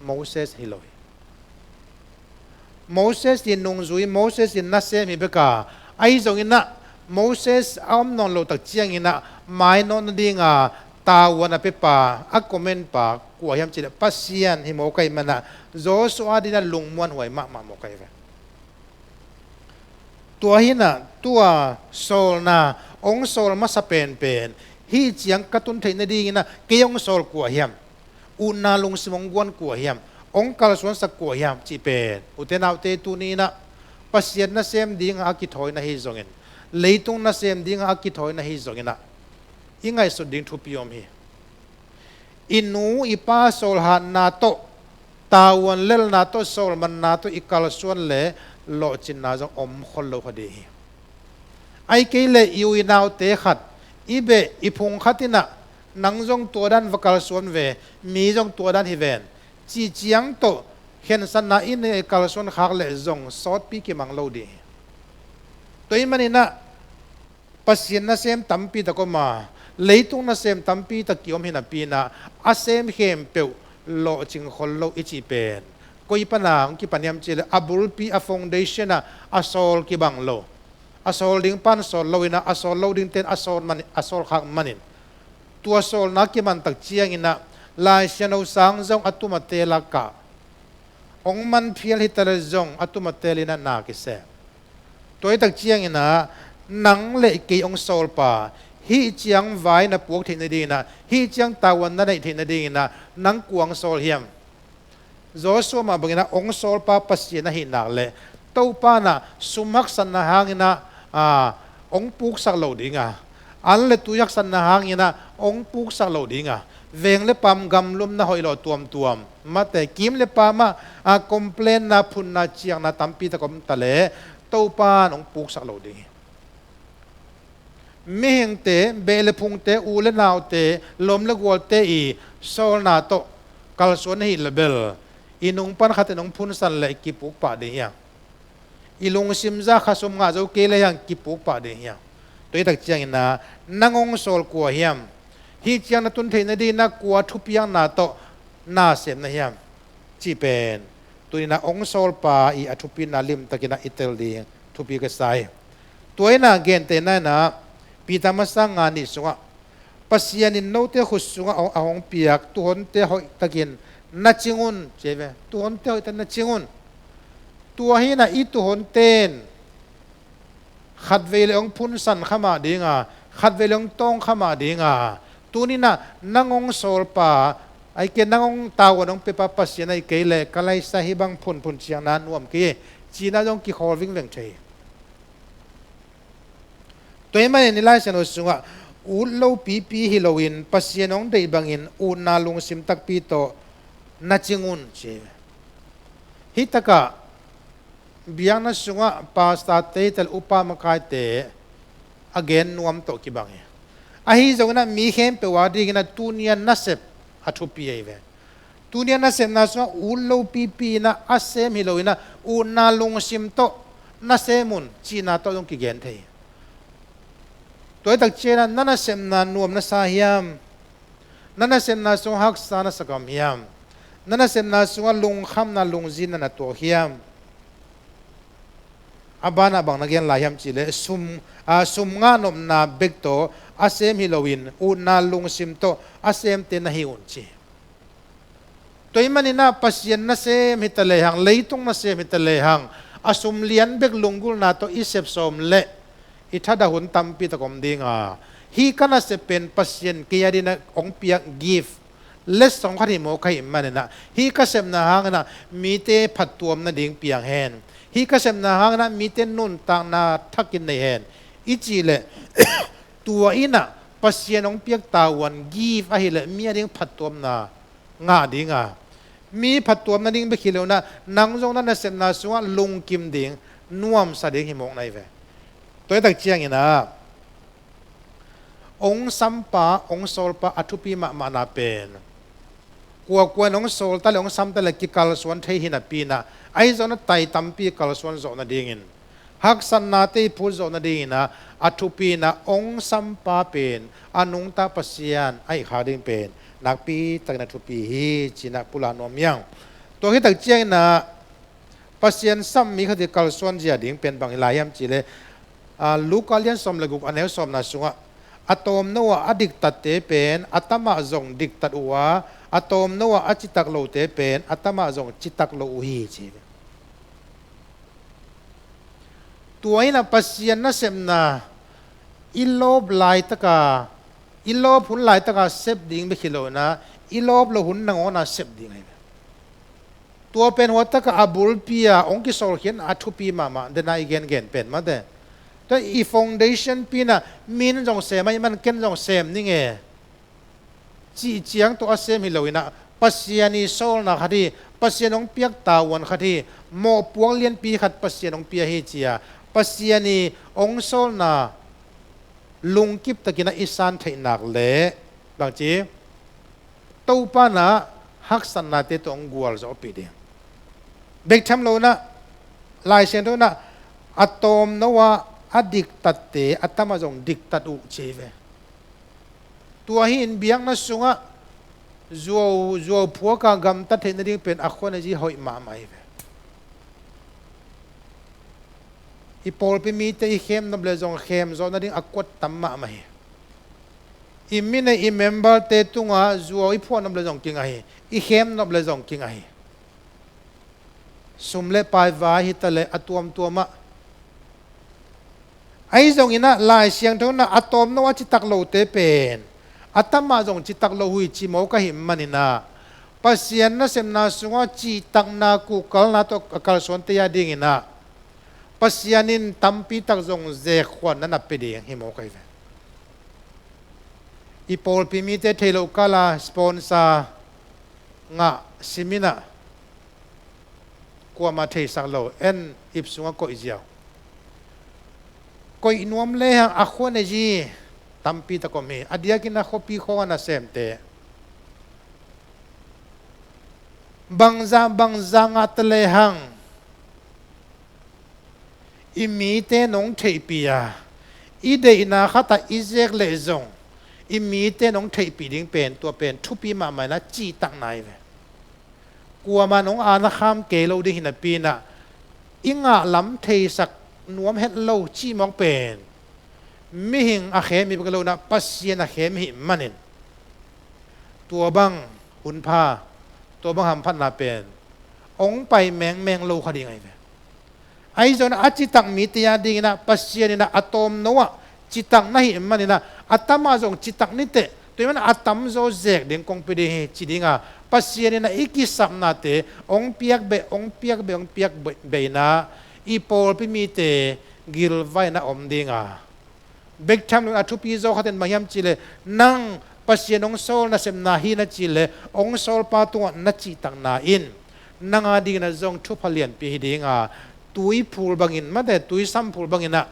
Moses hi lo hi. Moses in nungzui, Moses in nasem hi bek a, ahi zongin ah Moses a om nawn loh tak ciangin ah mainawt nadinga tavuan a piapa, a comment pa kua hiam cih leh Pasian hi mawk ahih manin ah Joshua dingin ah lungmuanhuai mahmah mawk ahi ve. Tua hi-in ah tua sawlna, hong sawl masa penpen, hih ciang ka tun theih nadingin ah kei hong sawl kua hiam? Utna lungsim hong guan kua hiam? Hong kalsuansak kua hiam cih pen, ute naute, tuni-in ah Pasian nasem dinga a kithawi na hi zongin, leitung nasem dinga a kithawi na hi zongin ah, i ngaihsut ding thupi om hi. I nu i pa sawlhatna tawh, tavuan lelna tawh, sawlmanna tawh i kalsuan leh lawhcinna zong om khol lo kha ding hi. Ahih kei leh i u i naute khat, i beh i phung khat in ah, nang zong tua dan va kalsuan ve, mi zong tua dan hi ven, cih ciang tawh khensatna i neih, i kalsuan khak leh zong sawtpi kimang lo ding hi. Tua ahih manin ah Pasian nasem tampi tak om a, leitung nasem tampi tak kiom hi napi-in ah, a sem khempeuh lawhcing khol lo i cih pen koi pana hong kipan hiam cih leh, a bulpi, a foundation ah a sawl kibang lo. A sawl ding pan sawl loin ah, a sawl lo dingte'n a sawl man, a sawl khak manin, tua sawlna kiman tak ciangin ah Lai Siangtho sang zong a tum a teel a kah, hong man phial hi ta leh zong a tum a teelin ah na kisem. Tua hi tak ciangin ah nang le kei hong sawlpa, Hih ciang vai na puak theih nadingin ah, hih ciang tavuan na neih theih nadingin ah, nang kua hong sawl hiam? Joshua mah bangin ah hong sawlpa Pasian ahih nak leh, Topa in ah sum haksatna hangin ah, aa, hong puksak lo ding a, an le tui haksatna hangin ah hong puksak lo ding a, veng le paam gamlum na hoih lo tuamtuam, mate, kiim le paam ah, aa, complain-na, phunna, ciangna tampi tak om ta leh, Topa in hong puksak lo ding hi. Mihingte, beh le phungte, u le naute, lawm le gualte i sawlna tawh kalsuan ahih leh bel, i nung pan khat in hong phunsan leh kipuk pah ding hi a, i lungsim zah khasum ngah zo kei leh hiam, kipuk pah ding hi a. Tua hi tak ciangin ah, nang hong sawl kua hiam? Hih ciang na tun theih nadingin ah kua thupiakna tawh na sem na hiam? Cih pen tuni-in ah hong sawlpa i a thupina limtakin ah i tel ding thupi ka sa hi. Tua in ah gentehna in ah Peter masa nga nih sungah, Pasian in note khut sungah a hong piak tuuhonte hoihtakin na cing un, ci hi ve. Tuuhonte hoihtakin na cing un. Tua hi in ah i tuuhonte in khatvei leh hong phunsan kha mah ding a, khatvei leh hong tawng kha mah ding a, tuni-in ah nang hong sawlpa, ahih kei leh nang hong tavuan hong piapa Pasian ahih kei leh ka laisa hih bang phunphun ciangin ah nuam kei hi, ci-in ah zong kikhawl vingveng thei hi. Tua ahih manin i Lai Siangtho sungah ut lopipi hi loin Pasian hong deih bangin utna lungsim takpi tawh na cing un, ci hi. Hih takah biakna sungah pastorte, tel upa makaite a gen nuam tawh kibang hi. Ahi zongin ah mi khempeuh a dingin ah tuni-a nasep a thupi ahi ve. Tuni-a nasepna sungah ut lopipi in ah a sem hi loin ah utna lungsim tawh na sem un, cihna tawh zong kigen thei hi. Tua hi tak ciangin ah na nasepna nuam na sa hiam? Na nasepna sungah haksa na sa kam hiam? Na nasepna sungah lungkhamna, lungzinna na tuak hiam? A banah bang na gen lai hiam cih leh sum, aa, sum ngah nopna bek tawh a sem hi loin utna lungsim tawh a semte na hi un, ci. Tua ahih manin ah Pasian nasem hi ta lehang, leitung nasem hi ta lehang, a sum lian bek lunggulhna tawh i sep sawm leh i thadah hun tampi tak om ding a, hih ka nasep pen Pasian kei a dingin ah hong piak gift, letsong khat hi mawk ahih manin ah, hih ka sepna hangin ah mite phattuam nading piang hen, hih ka sepna hangin ah mite nuntakna thakin nei hen i cih leh, tua in ah Pasian hong piak tavuan gift ahih leh mi a ding phattuamna ngah ding a, mi phattuam nading bek hi loin ah nang zong na nasepna sungah lungkim ding, nuamsa ding hi mawk na hi ve. Tua hi tak ciangin ah hong sampa, hong sawlpa a thupi mahmahna pen kuakua in hong sawl ta leh, hong sam ta leh kikalsuan thei hi napi-in ah, ahi zongin ah tai tampi kalsuan zawh nadingin, haksatnate i phut zawh nadingin ah a thupi-in ah hong sampa pen a nungta Pasian ahih khak ding pen nakpi takin a thupi hi, ci-in ah pulak nuam hi ing. Tua hi tak ciangin ah Pasian sam mi khat i kalsuan zia ding pen bang hi lai hiam cih leh, aa, Luka lian sawm le guk, a neu sawmna sungah, a tawmno ah a diktatte pen a tamah zong diktat uh a, a tawmno ah a citak lote pen a tamah zong citak lo uh hi, ci hi. Tua in ah Pasian nasepna i lawp laitaka, i lawp hun laitaka sep ding bek hi loin ah, i lawp loh hun nangawn ah sep ding ahi ve. Tua pen hua takah a bulpi-a hong kisawlkhiatna a thupi mahmah, dena i gengen pen mate. Tua i foundation pi-in ah mi in zong sem ahih man ken zong sem ning e, cih ciang tawh a sem hi loin ah, Pasian i sawlna khat hi, Pasian hong piak tavuan khat hi, mawhpuak lianpi khat Pasian hong pia hi, ci-a Pasian i hong sawlna lungkip takin ah i san theih nak leh, bangci, Topa in ah haksatnate tawh hong gualzawhpih ding. Bek tham loin ah, Lai Siangtho in ah, a tawmno ah a diktatte a tamah zong diktat uh, ci hi ve. Tua hi-in biakna sungah zuau, zuau phuak a gamtat theih nading pen a khua na zi hoih mahmah hi ve. I pawlpi mite i khem nop leh zong khem zawh nading a kuat tam mahmah hi. I mi nei i member-te tungah zuau i phuah nop leh zong kingah hi. I khem nop leh zong kingah hi. Sum le pai vai hi ta leh a tuamtuam ah, Ahi zongin ah Lai Siangtho in ah a tawmno a citak lote pen a tamah zong citak lo uh hi ci mawk ahih manin ah Pasian nasepna sungah cihtakna kuhkalna tawh a kalsuante a dingin ah Pasian in tampi tak zong zekkhuan na na pia ding hi mawk ahi ve. I pawlpi mite thei lo kala sponsor ngah simin ah kuamah theisak lo, en ip sungah koih ziau. Koih nuam lehang a khua nei hi, tampi tak om hi. A diakin a khuapi khawng a nasemte bangzah bangzah ngah ta lehang i mite nong theihpih a, i deihna khatah i zek leh zong i mite nong theihpih ding pen, tua pen thupi mahmah in ah cihtakna hi ve. Kuamah nong ana kham kei lo ding hi napi in ah i ngah lam theisak nuam het lo cih mawk pen mihing a khem hi bek lo in ah Pasian a khem hi manin tua bang hunpha, tua bang hamphatna pen hong pai mengmeng lo kha ding ahi ve. Ahi zongin ah a citak mite a dingin ah Pasian in ah a tawmno ah citak na hih manin ah a tamah zong citak ni teh, tua ahih manin ah a tamzaw zek ding kong pia ding hi ci ding a, Pasian in ah i kisapnate hong piak beh, hong piak beh, hong piak beh in ah i pawlpi mite gilvah in ah om ding a, bek tham lo in a thupi zaw khat in bang hiam cih leh nang Pasian hong sawl nasepna hi na cih leh hong sawlpa tungah na cihtakna in nang a dingin ah zong thupha lianpi hi ding a, tuiphul bangin, mate, tuisam phul bangin ah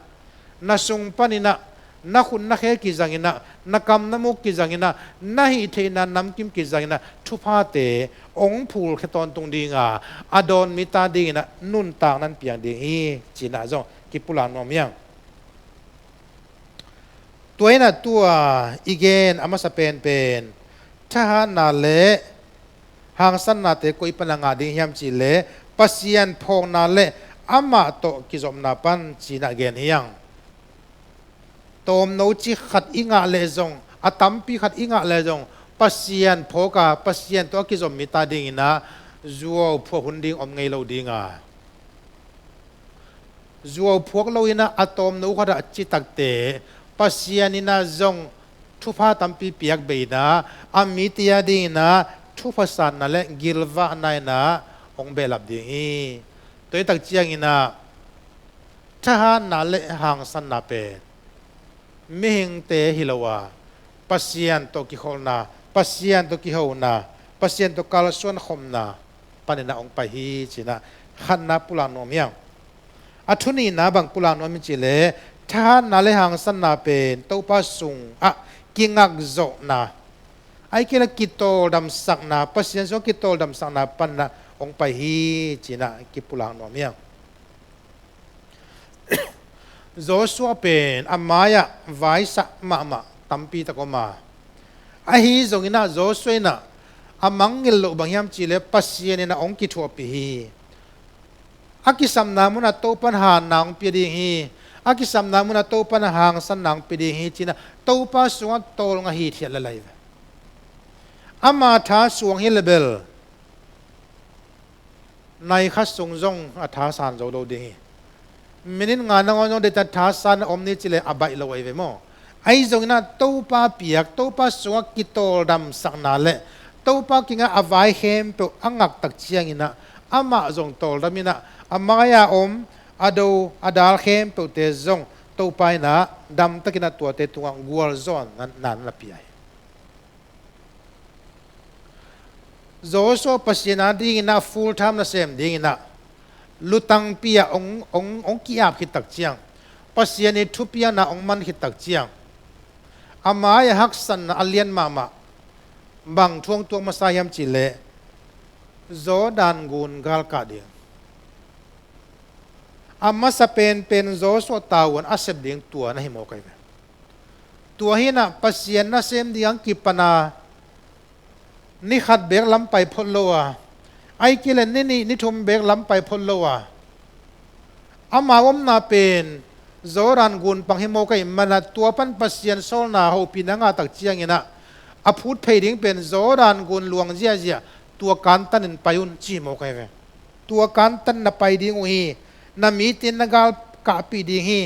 na sung panin ah na khut na khe kizangin ah, na kam na muk kizangin ah, na hih theihna namkim kizangin ah thuphate hong phulkhia tawntung ding a, a dawn mite a dingin ah nuntak na piang ding hi ci-in ah zong kipulak nuam hi hang. Tua in ah tua i gen a masa penpen thahatna le hangsannate koi pan a ngah ding hiam cih leh Pasian phawkna le amah tawh kizopna pan ci-in ah gen hi hang. Tawmno ci khat i ngah leh zong, a tampi khat i ngah leh zong Pasian phawk a, Pasian tawh a kizom mite a dingin ah zuauphuak hun ding om ngei lo ding a, zuauphuak lo in ah a tawmno khat ah citakte Pasian in ah zong thupha tampi piak beh in ah a mite a dingin ah thupha sanna le gilvahna in ah hong behlap ding hi. Tua hi tak ciangin ah thahatna le hangsanna pen mihingte hi lo a, Pasian tawh kikholhna, Pasian tawh kihona, Pasian tawh kalsuan khopna panin ah hong pai hi ci-in ah khatna pulak nuam hi hang. A thu nihna bang pulak nuam hiam cih leh thahatna le hangsanna pen Topa sungah kingakzawhna, ahih kei leh kitawldamsakna, Pasian sungah kitawldamsakna panin ah hong pai hi ci-in ah kipulak nuam hi hang. Joshua pen a mai-ah vaisa mahmah tampi tak om a, ahi zongin ah Joshua in ah a mangngilh loh bang hiam cih leh Pasian in ah hong kithuahpih hi. A kisapna munah Topa in hanna hong pia ding hi. A kisapna munah Topa in hangsanna hong pia ding hi ci-in ah Topa sungah tawlnga hithiat lel ahi ve. Ama tha suang hi leh bel nai khat sung zong a thasan zo lo ding hi. Minute nga nangawn zong deihtak thasan a om ni cih leh a baih lo ahi ve maw? Ahi zongin ah Topa piak, Topa sungah kitawldamsakna le Topa kingah a vai khempeuh a ngak tak ciangin ah amah zong tawldam in ah a mai-a om a do a dal khempeuhte zong Topa in ah damtakin ah tuate tungah gualzawhna na pia hi. Joshua Pasian a dingin ah full time nasem dingin ah lutangpi ah hong, hong, hong ki-ap khit tak ciang, Pasian ii thupiakna hong man khit tak ciang, a mai-ah haksanna a lian mahmah bang thu hong tuak masa hiam cih leh Jordan gun galkah ding. A masa penpen Joshua tavuan a sep ding tua na hi mawk ahi ve. Tua hi in ah Pasian nasem ding a kipan a ni khat beek lam pai phot lo a, ahih kei leh ni nih ni thum beek lam pai phot lo a, amau omna pen Jordan gun pang hi mawk ahih manin ah tua pan Pasian sawlna hopihna ngah tak ciangin ah a phut phei ding pen Jordan gun luang ziahziah tua kantanin pai un ci hi mawk ahi ve. Tua kantan na pai ding uh hi. Na mite in na galkahpih ding hi.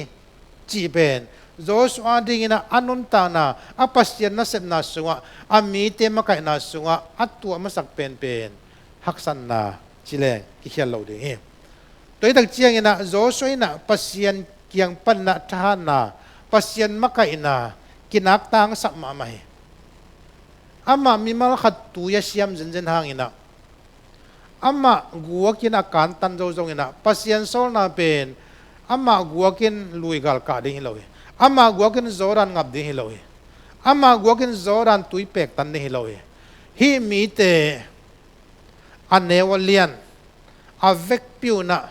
cih pen Joshua dingin ah a nuntakna, a Pasian nasepna sungah, a mite makaihna sungah a tuah masak penpen haksatna ci leng kikhial lo ding hi. Tua hi tak ciangin ah Joshua in ah Pasian kiang panin ah thahatna, Pasian makaihna kinak tangsak mahmah hi. Amah mimal khat tui a siam zenzen hangin ah, amah guakin a kantan zo zongin ah, Pasian sawlna pen amah guakin luigal kah ding hi lo hi. Amah guakin Jordan ngap ding hi lo hi. Amah guakin Jordan tui pektan ding hi lo hi. Hih mite a neu a lian, a vekpi un ah,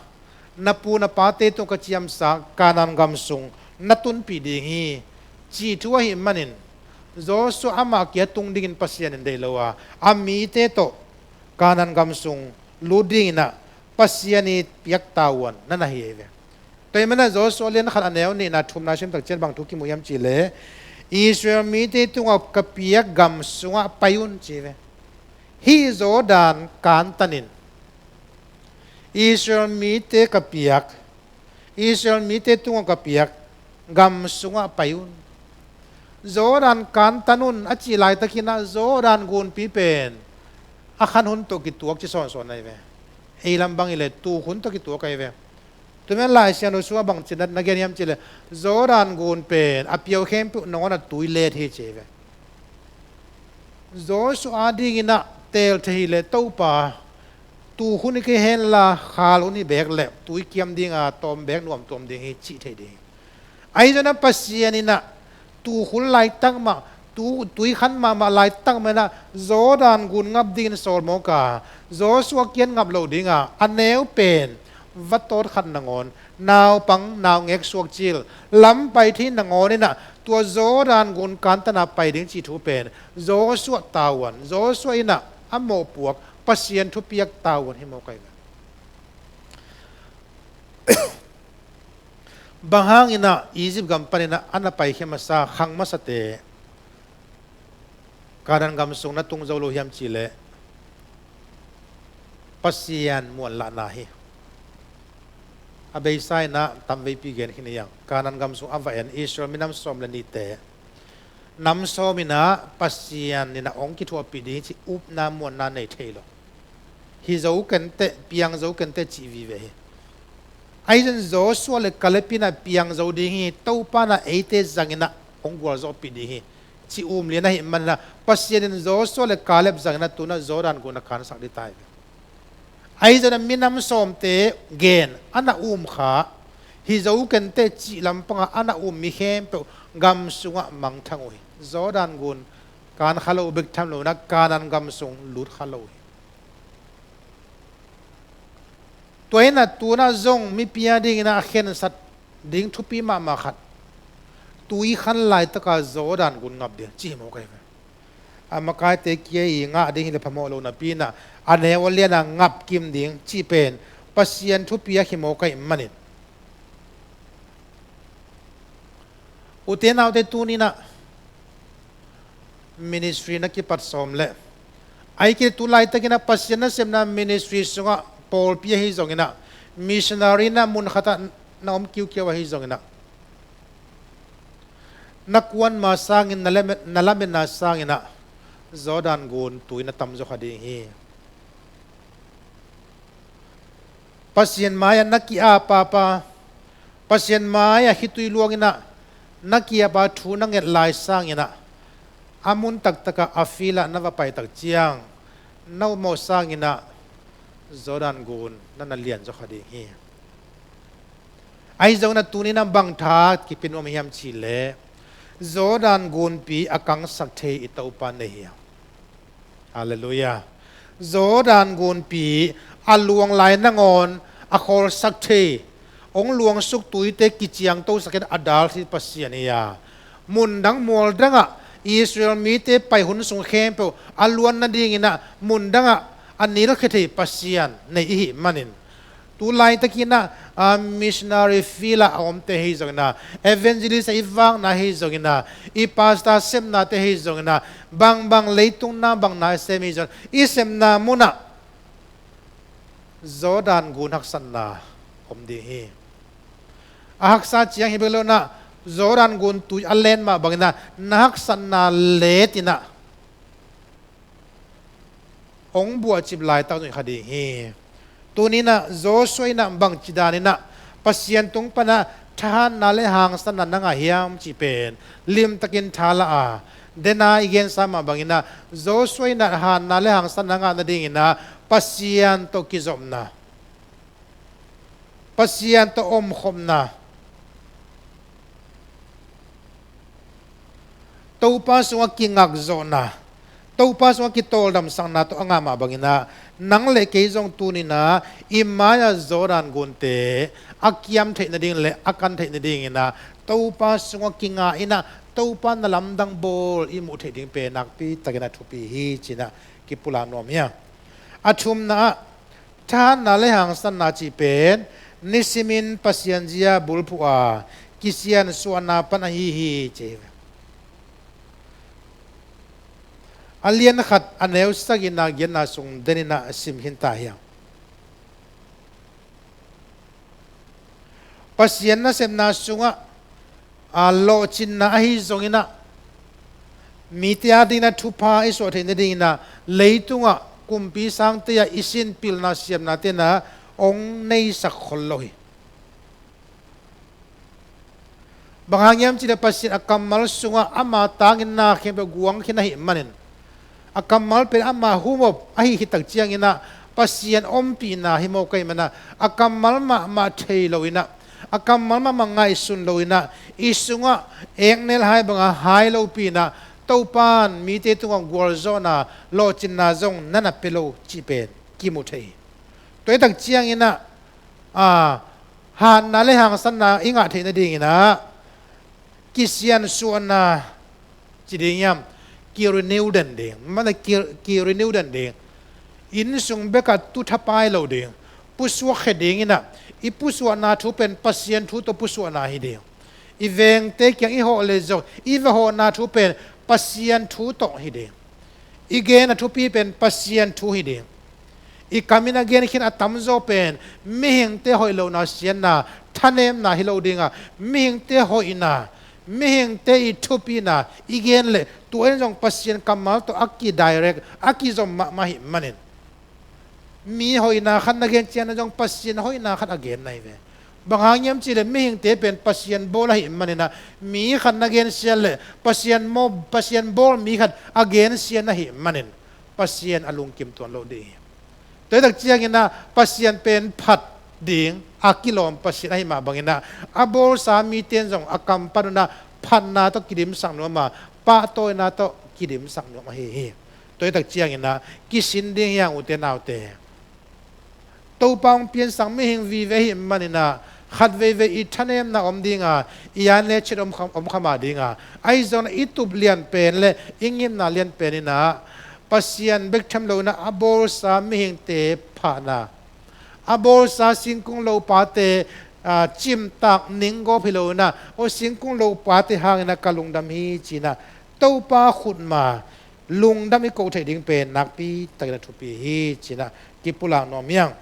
na pu na pate tungah ka ciamsa Kanaan gam sung na tunpih ding hi, cih thu ahih manin, Joshua amah kia tung dingin Pasian in deih lo a, a mite tawh Kanaan gam sung lut dingin ah Pasian i piak tavuan na na hi hi ve. Tua ahih manin ah Joshua lian khat a neu nihna thumna sim tak ciang bang thu kimu hiam cih leh, Israel mite tungah ka piak gam sungah pai un ci hi ve. Hih Jordan kantanin Israel mite ka piak, Israel mite tungah ka piak gam sungah pai un. Jordan kantan un a cih laitakin ah Jordan gunpi pen a khan hun tawh kituak ci sawnsawn ahi ve. Ei lam bang hi leh tuk hun tawh kituak ahi ve. Tua man Lai Siangtho sungah bang ci na gen hiam cih leh, Jordan gun pen a piau khempeuh nangawn ah tui let hi ci hi ve. Joshua dingin ah teel thei hi leh, Topa, tuk hun hi kei hen la, khal hun hi beek leh tui kiam ding a, tawm beek nuam tuam ding hi cih thei ding hi. Ahi zongin ah Pasian in ah tuk hun laitak mah, tu, tui khan mahmah laitak mah in ah Jordan gun ngap dingin sawlmawk a, Joshua kiang ngap lo ding a, a neu pen va tawt khat nangawn, naupang naungek suak cil, lam pai thei nangawn in ah tua Jordan gun kantan a pai ding cih thu pen Joshua tavuan, Joshua in ah a mawhpuak Pasian thupiak tavuan hi mawk ahi ve. Bang hangin ah Egypt gam panin ah a na paikhia masa, khang masate Kanaan gam sung na tung zo lo hiam cih leh, Pasian muanlahna hi. A beisa in ah tamveipi gen khin hi hang. Kanaan gam sung a va en Israel minam sawm le nihte, nam sawm in ah Pasian in ah hong kithuahpih ding cih upna muanna nei thei lo. Hi zo kenteh, piang zo kenteh cih vive hi. Ahi zongin Joshua le Kaleb in ah piang zo ding hi, Topa in ah eite zangin ah hong gualzawhpih ding hi, cih um lian ahih manin ah Pasian in Joshua le Kaleb zangin ah tu-in ah Jordan gun a kansak ding ta hi. Ahi zongin ah minam sawmte gen a na um kha, hi zo kenteh cih lampang ah a na um mi khempeuh gam sungah mangthang uh hi. Jordan gun kan kha lo bek tham lo in ah Kanaan gam sung lut kha lo uh hi. Tua hi in ah tu-in ah zong mipi a dingin ah a khensat ding thupi mahmah khat, tui khan laitak a Jordan gun ngap ding cih hi mawk ahi ve. A makaite kia i ngah ding hi leh phamawh lo napi in ah a neu a lian a ngap kim ding cih pen Pasian thupiak hi mawk ahih manin, ute naute, tuni in ah ministry na kipat sawm leh, ahih kei leh tu laitakin ah Pasian nasepna ministry sungah pawlpi ahi zongin ah, missionary na mun khat ah na om kiukiau ahi zongin ah, na kuanma sangin, na lame-, na lametna sangin ah Jordan gun tui na tam zaw kha ding hi. Pasian mai-ah na ki-ap pahpah, Pasian mai-ah khitui luangin ah na ki-ap a, thu na nget lai sangin ah, a mun taktak ah, a field ah na va pai tak ciang, na upmawh sangin ah Jordan gun na na lian zaw kha ding hi. Ahi zongin ah tuni in ah bang tha kipia nuam hiam cih leh, Jordan gunpi a kangsak thei i Topa nei hi hang. Halleluiah. Jordan gunpi a luang lai nangawn a khawlsak thei, hong luangsuk tuite kiciangtosak in a dal thei Pasian hi a, mun dang mual dangah Israel mite pai hun sung khempeuh a luan nadingin ah mun dangah a nilkhia thei Pasian nei i hih manin, tu laitakin ah, a missionary field ah a omte ahi zongin ah, evangelist ah i vakna ahi zongin ah, i pastor sepnate ahi zongin ah, bangbang leitung na bang na i sem ahi zongin, i sepna munah Jordan gun haksatna om ding hi. A haksa ciang hi bek lo in ah, Jordan gun tui a len mah bangin ah na haksatna letin ah hong buahcip laitak zong hi kha ding hi. Tuni-in ah Joshua in ah bangci danin ah Pasian tung pan ah thahatna le hangsanna na ngah hiam cih pen limtakin tha la a, den a i gensa mah bangin ah Joshua in ah hatna le hangsanna ngah nadingin ah Pasian tawh kizopna, Pasian tawh omkhopna, Topa sungah kingakzawhna, Topa sungah kitawldamsakna tawh a ngah mah bangin ah nang le kei zong tuni-in ah i mai-ah Jordan gunte a kiam theih nading le a kan theih nadingin ah Topa sungah kinga in ah Topa na lamdang bawl i muh theih ding pen nakpi takin a thupi hi ci-in ah kipulak nuam hi a. A thumna ah thahatna le hangsanna cih pen nisimin Pasian zia bulphuh a, kisiansuahna pan ahi hi ci hi. A lian khat a neu sagihna giatna sung denin ah sim khin ta hi a. Pasian nasepna sungah a lawhcinna ahi zongin ah mite adingin ah thupha i suah theih nadingin ah leitungah kumpi sangte ah i sin pilna siamnate in ah hong neisak khol lo hi. Bang hang hiam cih leh Pasian a kammal sungah ama tangin na khempeuh guang khin ahih manin, a kammal pen ama humop ahi khit tak ciangin ah Pasian ompihna hi mawk ahih manin ah a kammal mahmah thei loin ah, a kammal mahmah ngaihsun loin ah i sungah eknel hai banga hai lopi-in ah Topa'n mite tungah gualzawhna, lawhcinna zong na na pia lo cih pen kimu thei hi. Tua hi tak ciangin ah a, hatna le hangsanna i ngah theih nadingin ah kisiansuahna ci ding hiam, ki-renew den ding, mana ki, ki-renew den ding. Inn sung bekah tu thapai lo ding, pusuak khia dingin ah i pusuahna thu pen Pasian thu tawh pusuahna hi ding. I vengte kiang i hawh leh zong i va hawhna thu pen Pasian thu tawh hi ding. I genna thupi pen Pasian thu hi ding. I kamin a gen khin a tamzaw pen mihingte hoih lohna sianna, thanemna hi lo ding a, mihingte hoihna, mihingte i thupina i gen leh tua in zong Pasian kammal tawh a ki-direct, a kizom mahmah ahih manin mi hoihna khat na gen ciangin zong Pasian hoihna khat a genna hi ve. Bang hang hiam cih leh mihingte pen Pasian bawl ahih manin ah mi khat na gensia leh Pasian maw, Pasian bawl mi khat a gensia na hih manin Pasian a lungkim tuan lo ding hi. Tua hi tak ciangin ah Pasian pen phat ding a kilawm Pasian ahih mah bangin ah a bawlsa mite in zong a kam pan un ah phatna tawh kidimsak nuam a, pahtawina tawh kidimsak nuam ahi hi. Tua hi tak ciangin ah kisin ding hi hang, ute naute. Topa hong piansak mihing vive ahih manin ah khat veivei i thanemna om ding a, i an le chet om kha, om kha mah ding a, ahi zongin ah i tup lian pen le i ngimna lian pen in ah Pasian bek tham loin ah a bawlsa mihingte phahna, a bawlsa singkung lopate, a, cimtak ninggawp hi loin ah, aw, singkung lopate hangin ah ka lungdam hi ci-in ah Topa khutma lungdam i koh theih ding pen nakpi takin a thupi hi ci-in ah kipulak nuam hi hang.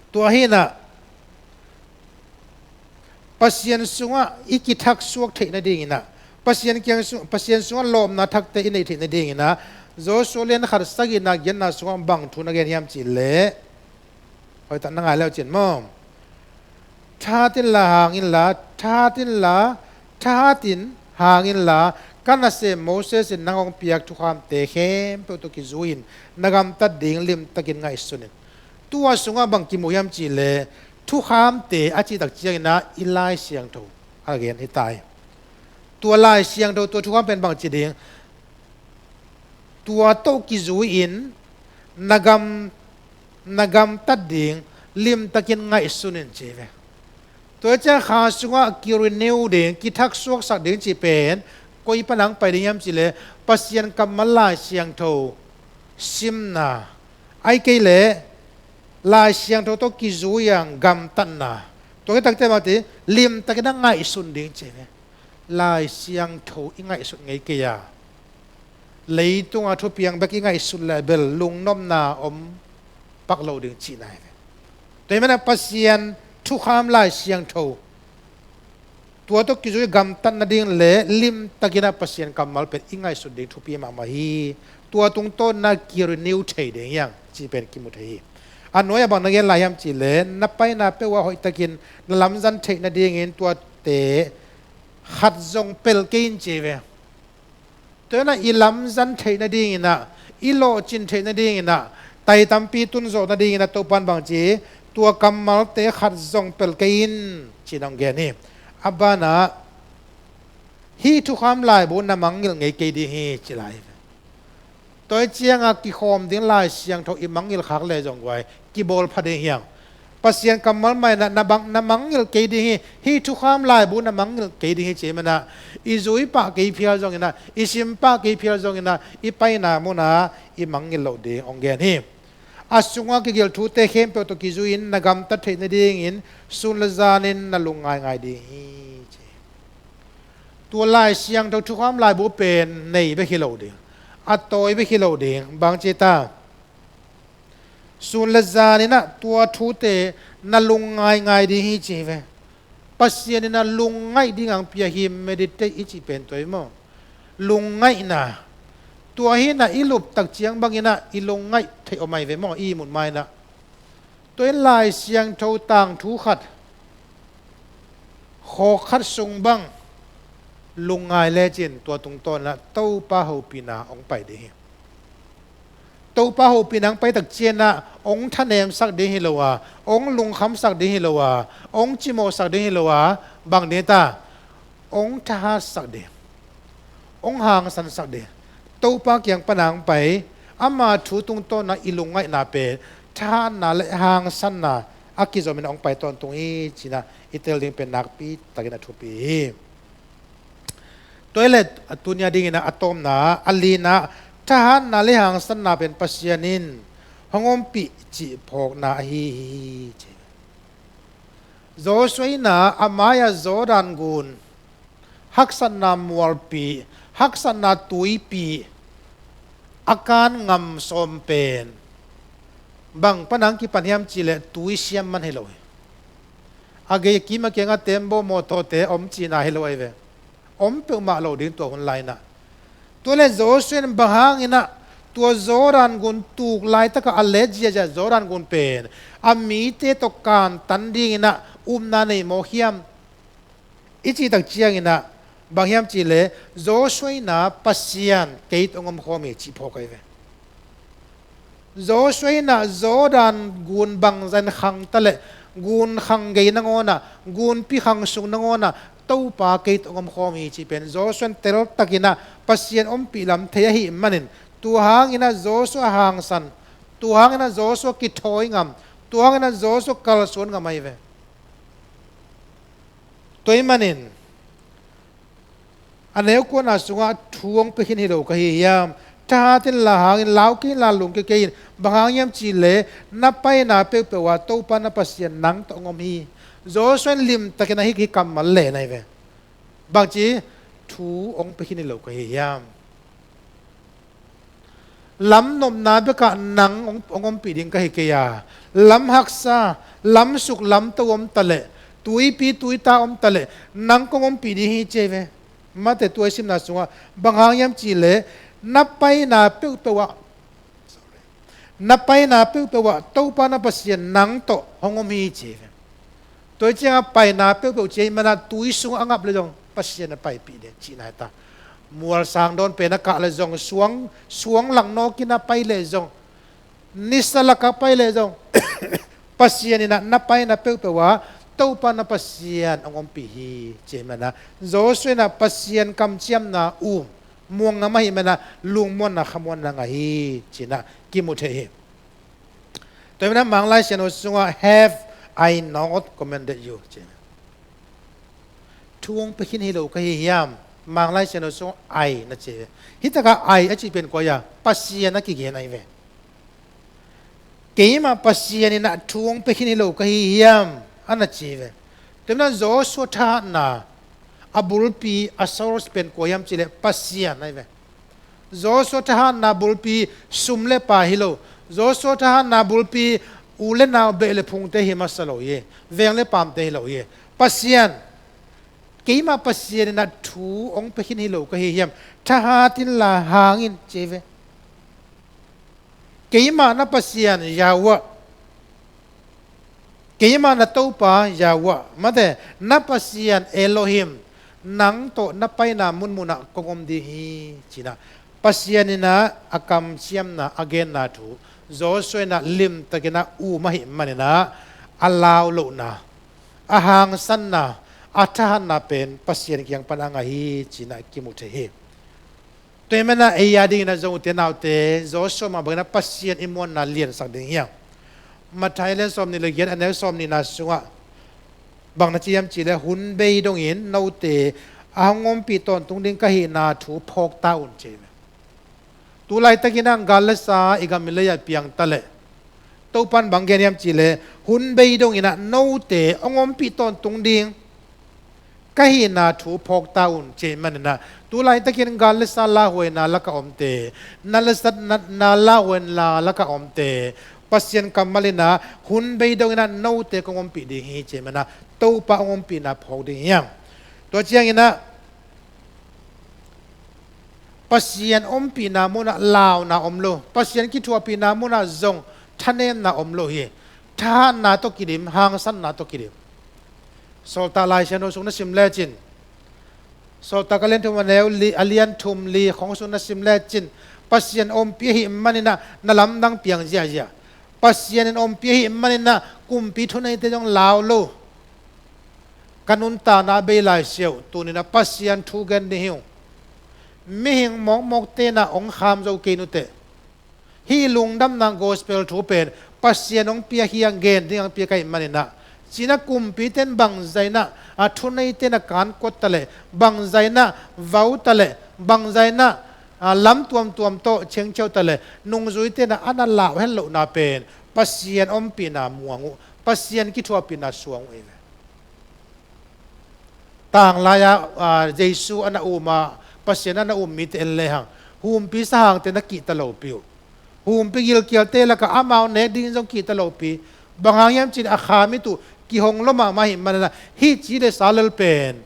Tua hi-in ah Pasian sungah i kithaksuak theih nadingin ah, Pasian kiang sung, Pasian sungah lawpna thakte i neih theih nadingin ah Joshua lian khat sagihna giatna sungah bang thu na gen hiam cih leh, hoih tak na ngai leu cin maw? Thahat inla, hang inla, thahat inla, thahatin hang inla, ka nasem Moses in nang hong piak thukhamte khempeuh tawh kizui-in na gamtat ding limtakin ngaihsun in. Tua sungah bang kimu hiam cih leh, thukhamte a cih tak ciangin ah i Lai Siangtho a gen hi ta hi. Tua Lai Siangtho, tua thukham pen bang ci ding? Tua tawh kizui-in na gam, na gamtat ding limtakin ngaihsun in ci hi ve. Tua ciang kha sungah ki-renew ding, kithaksuaksak ding cih pen koi pan hong pai ding hiam cih leh Pasian kammal Lai Siangtho simna, ahih kei leh Lai Siangtho tawh kizui-a gamtatna. Tua khit takteh bang ci, limtakin a ngaihsun ding ci hi ve. Lai Siangtho i ngaihsut ngei kei a, leitunga thupiang bek i ngaihsut leh bel lungnopna om pak lo ding cihna hi ve. Tua ahih manin ah Pasian thukham Lai Siangtho Tua tawh kizui gamtat nading le limtakin ah Pasian kammal pen i ngaihsut ding thupi mahmah hi. Tua tungtawnin ah ki-renew thei ding hi hang cih pen kimu thei hi. A nuai-ah bang na gen lai hiam cih leh, na paina peuh ah hoihtakin na lamzang theih nadingin tuate khat zong pelh kei in ci hi ve. Tua in ah i lamzang theih nadingin ah, i lawhcin theih nadingin ah, tai tampi tun zawh nadingin ah Topa'n bang ci, tua kammalte khat zong pelh kei in ci-in hong gen hi. A banah, hih thukham laibu na mangngilh ngei kei ding hi ci lai hi ve. Tua hi ciangah kikhawm ding Lai Siangtho i mangngilh khak leh zong guai, kibawl pha ding hi hang. Pasian kammal mah in ah na bang, na mangngilh kei ding hi, hih thukham laibu na mangngilh kei ding hi ci ahih manin ah, i zui pah kei phial zongin ah, i sim pah kei phial zongin ah, i paina munah i mangngilh loh ding hong gen hi. A sungah kigelh thute khempeuh tawh kizui-in na gamtat theih nadingin sun le zanin na lungngaingai ding hi ci. Tua Lai Siangtho thukham laibu pen nei bek hi lo ding, a tawi bek hi lo ding, bang ci ta, sun le zanin ah tua thute na lungngaingai ding hi ci hi ve. Pasian in ah lungngaih ding hong pia hi, meditate i cih pen tua hi maw. Lungngaihna. Tua hi in ah i lup tak ciang bangin ah i lungngaih theih om ahi ve maw, i ihmut ma-in ah. Tua in Lai Siangtho tangthu khat, khawk khat sung bang lungngai lecin tua tungtawnin ah Topa hopihna hong pai ding hi. Topa hopihna hong pai tak ciangin ah hong thanemsak ding hi lo a, hong lungkhamsak ding hi lo a, hong cimawhsak ding hi lo a, bang ding ta, hong thahatsak ding, hong hangsansak ding. Topa kiang pan hong pai, ama thu tungtawnin ah i lungngaihna pen thahatna le hangsanna a kizomin hong pai tawntung hi ci-in ah i tel ding pen nakpi takin a thupi hi. Tua hi leh a tuni-a dingin ah a tawpna, a lina, thahatna le hangsanna pen Pasian in hong ompih cih phawkna ahi hi ci. Joshua in ah a mai-ah Jordan gun, haksatna mualpi, haksatna tuipi a kan ngam sawm pen bang pan hong kipan hiam cih leh tui siam man hi lo hi. A gei kim a kiangah tembaw mawtawte om cihna hi lo ahi ve. Om peuhmah lo ding tua hun lai-in ah. Tua leh Joshua in bang hangin ah tua Jordan gun tuk laitakah a let ziahziah Jordan gun pen a mite tawh kantan dingin ah upna nei mawk hiam i cih tak ciangin ah, bang hiam cih leh Joshua in ah Pasian kei tawh hong omkhawm hi cih phawk ahi ve. Joshua in ah Jordan gun bangzah in khang ta leh, gun khang gei nangawnah, gunpi khang sung nangawnah Topa kei tawh hong omkhawm hi cih pen Joshua in teltakin ah Pasian ompih lam thei ahih manin, tua hangin ah Joshua hangsan, tua hangin ah Joshua kithawi ngam, tua hangin ah Joshua kalsuan ngam ahi ve. Tua ahih manin a neu kuana sungah thu hong pia khin hi lo ka hi hiam? Thahat inla hang in, lau kei inla lungkia kei in. Bang hang hiam cih leh na paina peuhpeuh ah Topa na Pasian nang tawh hong om hi. Joshua in limtakin ah hih kammal len ahi ve. Bangci thu hong pia khin hi lo ka hi hiam? Lam nopna bekah nang hong, hong ompih ding ka hi kei a, lam haksa, lam suk, lam to om ta leh, tuipi tuita om ta leh, nang kong ompih ding hi ci ahi ve. Mate tua i simna sungah bang hang hiam cih leh na paina peuhpeuh ah, sorry, na paina peuhpeuh ah Topa na Pasian nang tawh hong om hi ci ahi ve. Tua hi ciangah paina peuhpeuh ci ahih manin ah tui sungah a ngap leh zong Pasian a paipih ding cihna hi ta. Mual sang dawn pen a kah leh zong, suang, suang lak nawkin a pai leh zong, nisa lakah pai leh zong, Pasian in ah na paina peuhpeuh ah Topa na Pasian hong ompih hi ci ahih manin ah Joshua in ah Pasian kamciamna um muang ngam ahih manin ah lungmuanna khamuanna ngah hi ci-in ah kimu thei hi. Tua ahih manin ah Manglai Siangtho sungah, "Have I not commanded you?" ci. Thu hong pia khin hi lo ka hi hiam? Manglai Siangtho sungah "I" na ci ve. Hih takah "I" a cih pen kua hi a, Pasian a kigen ahi ve. Keimah Pasian in ah thu hong pia khin hi lo ka hi hiam? A na ci ve. Tua ahih manin ah Joshua thahatna a bulpi, a source pen kua hiam cih leh Pasian ahi ve. Joshua thahatna bulpi sum le pai hi lo. Joshua thahatna bulpi u le nau, beh le phungte hi masa lo hi. Veng le paamte hi lo hi. Pasian, Keimah Pasian in ah thu hong pia khin hi lo ka hi hiam? Thahat inla hang in, ci ve. Keimah na Pasian Yahweh, keimah na Topa Yahweh, mate, na Pasian Elohim, nang tawh na paina munmunah kong om ding hi, ci-in ah Pasian in ah a kamciamna, a genna thu Joshua in ah limtakin ah um ahih manin ah a lau lohna, a hangsanna, a thahatna pen Pasian kiang pan a ngah hi, ci-in ah kimu thei hi. Tua ahih manin ah ei a dingin ah, zong ute naute, Joshua mah bangin ah Pasian i muanna liansak ding hi hang. Matthai a lian sawmnih le giat, a neu sawmnihna sungah bang na ci hiam cih leh, hun bei dongin note a hong ompih tawntung ding ka hihna thu phawk ta un, ci hi. Tu laitakin ah gal le sa i gam i lei ah piang ta leh, Topa in bang gen hiam cih leh, hun bei dongin ah note hong ompih tawntung ding ka hihna thu phawk ta un, ci ahih manin ah, tu laitakin gal le sa lauhuaina lakah omte, nat le sat, nat, na lauhuaina lakah omte, Pasian kammal in ah hun bei dongin ah note kong ompih ding hi, ci ahih manin ah Topa hong ompihna phawk ding hi hang. Tua ciangin ah Pasian ompihna munah launa om lo, Pasian kithuahpihna munah zong thanemna om lo hi. Thahatna tawh kidim, hangsanna tawh kidim. Sawltak Lai Siangtho sung na sim lecin, Sawltak a lian thum, a neu li, a lian thum li khong sung na sim lecin, Pasian ompih ahih manin ah na lamdang piang ziahziah. Pasian in ompih ahih manin ah kumpi thuneite zong lau lo. Ka nuntakna a bei lai siau, tuni-in ah Pasian thu gen ding hi ung. Mihing mawkmawkte in ah hong kham zo kei nuteh. Hih lungdamna gospel thu pen Pasian hong piak hi hang, gen ding hong piak ahih manin ah, ci-in ah kumpite in bangzah in ah, a, thuneite in ah kan kuat ta leh, bangzah in ah vau ta leh, bangzah in ah, a, lam tuamtuam tawh ciangciau ta leh, nungzuite in ah a na lau het lohna pen Pasian ompihna muang uh, Pasian kithuahpihna suang uh hi ve. Tanglai-ah, a, Jesu a na um a, Pasian a na um mite en lehang, humpi sahangte na kihta lopi uh. Humpi gilkialte lakah amau nek dingin zong kihta lopi. Bang hang hiam cih leh a khamit uh kihong lua mahmah ahih manin ah, hih ci le sa lel pen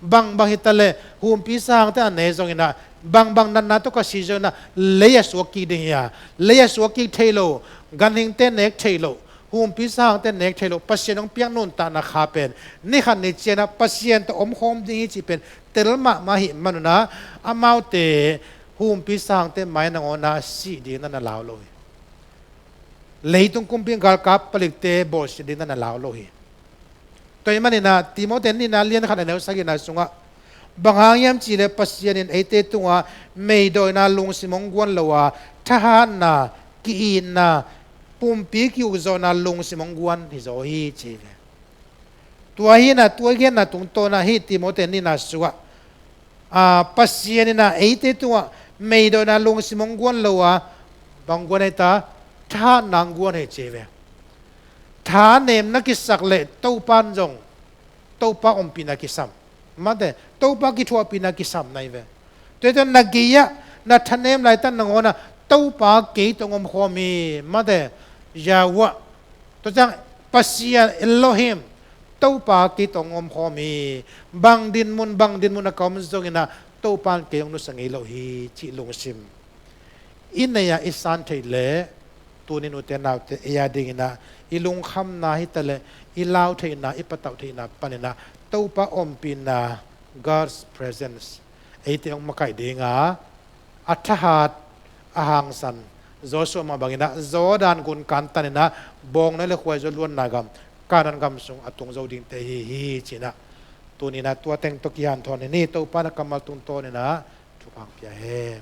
bangbang hi ta leh, humpi sahangte a nek zongin ah, bangbang natna tawh ka si zongin ah, lei ah suak kik ding hi a, lei ah suak kik thei lo, ganhingte nek thei lo, humpi sahangte nek thei lo, Pasian hong piak nuntakna kha pen ni khat ni ciangin ah Pasian tawh omkhawm ding hi cih pen tel mahmah ahih manun ah, amaute humpi sahangte mai nangawn ah sih dingin na na lau lo hi. Leitung kumpi galkap palikte bawlsiat dingin na na lau lo hi. Tua ahih manin ah Timoti nihna lian khat, a neu sagihna sungah, bang hang hiam cih leh Pasian in eite tungah meidawina lungsim hong guan lo a, thahatna, ki-itna, pumpi ki-ukzawhna lungsim hong guan hi zaw hi, ci hi ve. Tua hi-in ah, tua i genna tungtawn ah hih Timoti nihna sungah, a, Pasian in ah eite tungah meidawina lungsim hong guan lo a, bang guan hi ta? Thahatna hong guan hi, ci hi ve. Thanem na kisak leh Topa in zong, Topa ompihna kisam. Mate, Topa kithuahpihna kisam na hi ve. Tua hi teh na gei-ah na thanem laitak nangawn ah Topa kei tawh hong omkhawm hi, mate, Yahweh. Tua ciang Pasian Elohim, Topa kei tawh hong omkhawm hi. Bang dinmun, bang dinmun a ka om zongin ah Topa in kei hong nusia ngei lo hi, cih lungsim i nei-ah i san theih leh, tuni-in ute naute, ei a dingin ah i lungkhamna hi ta leh, i lau theihna, i patauh theihna panin ah Topa ompihna, God's presence, eite hong makaih ding a, a thahat, a hangsan, Joshua mah bangin ah Jordan gun kantan in ah, bawngnawi le khuaizua luanna gam, Kanaan gam sung a tung zo dingte hi hi, ci-in ah, tuni-in ah tua teng tawh kihanthawn ni. Topa in a kammal tungtawnin ah thupha hong pia hen.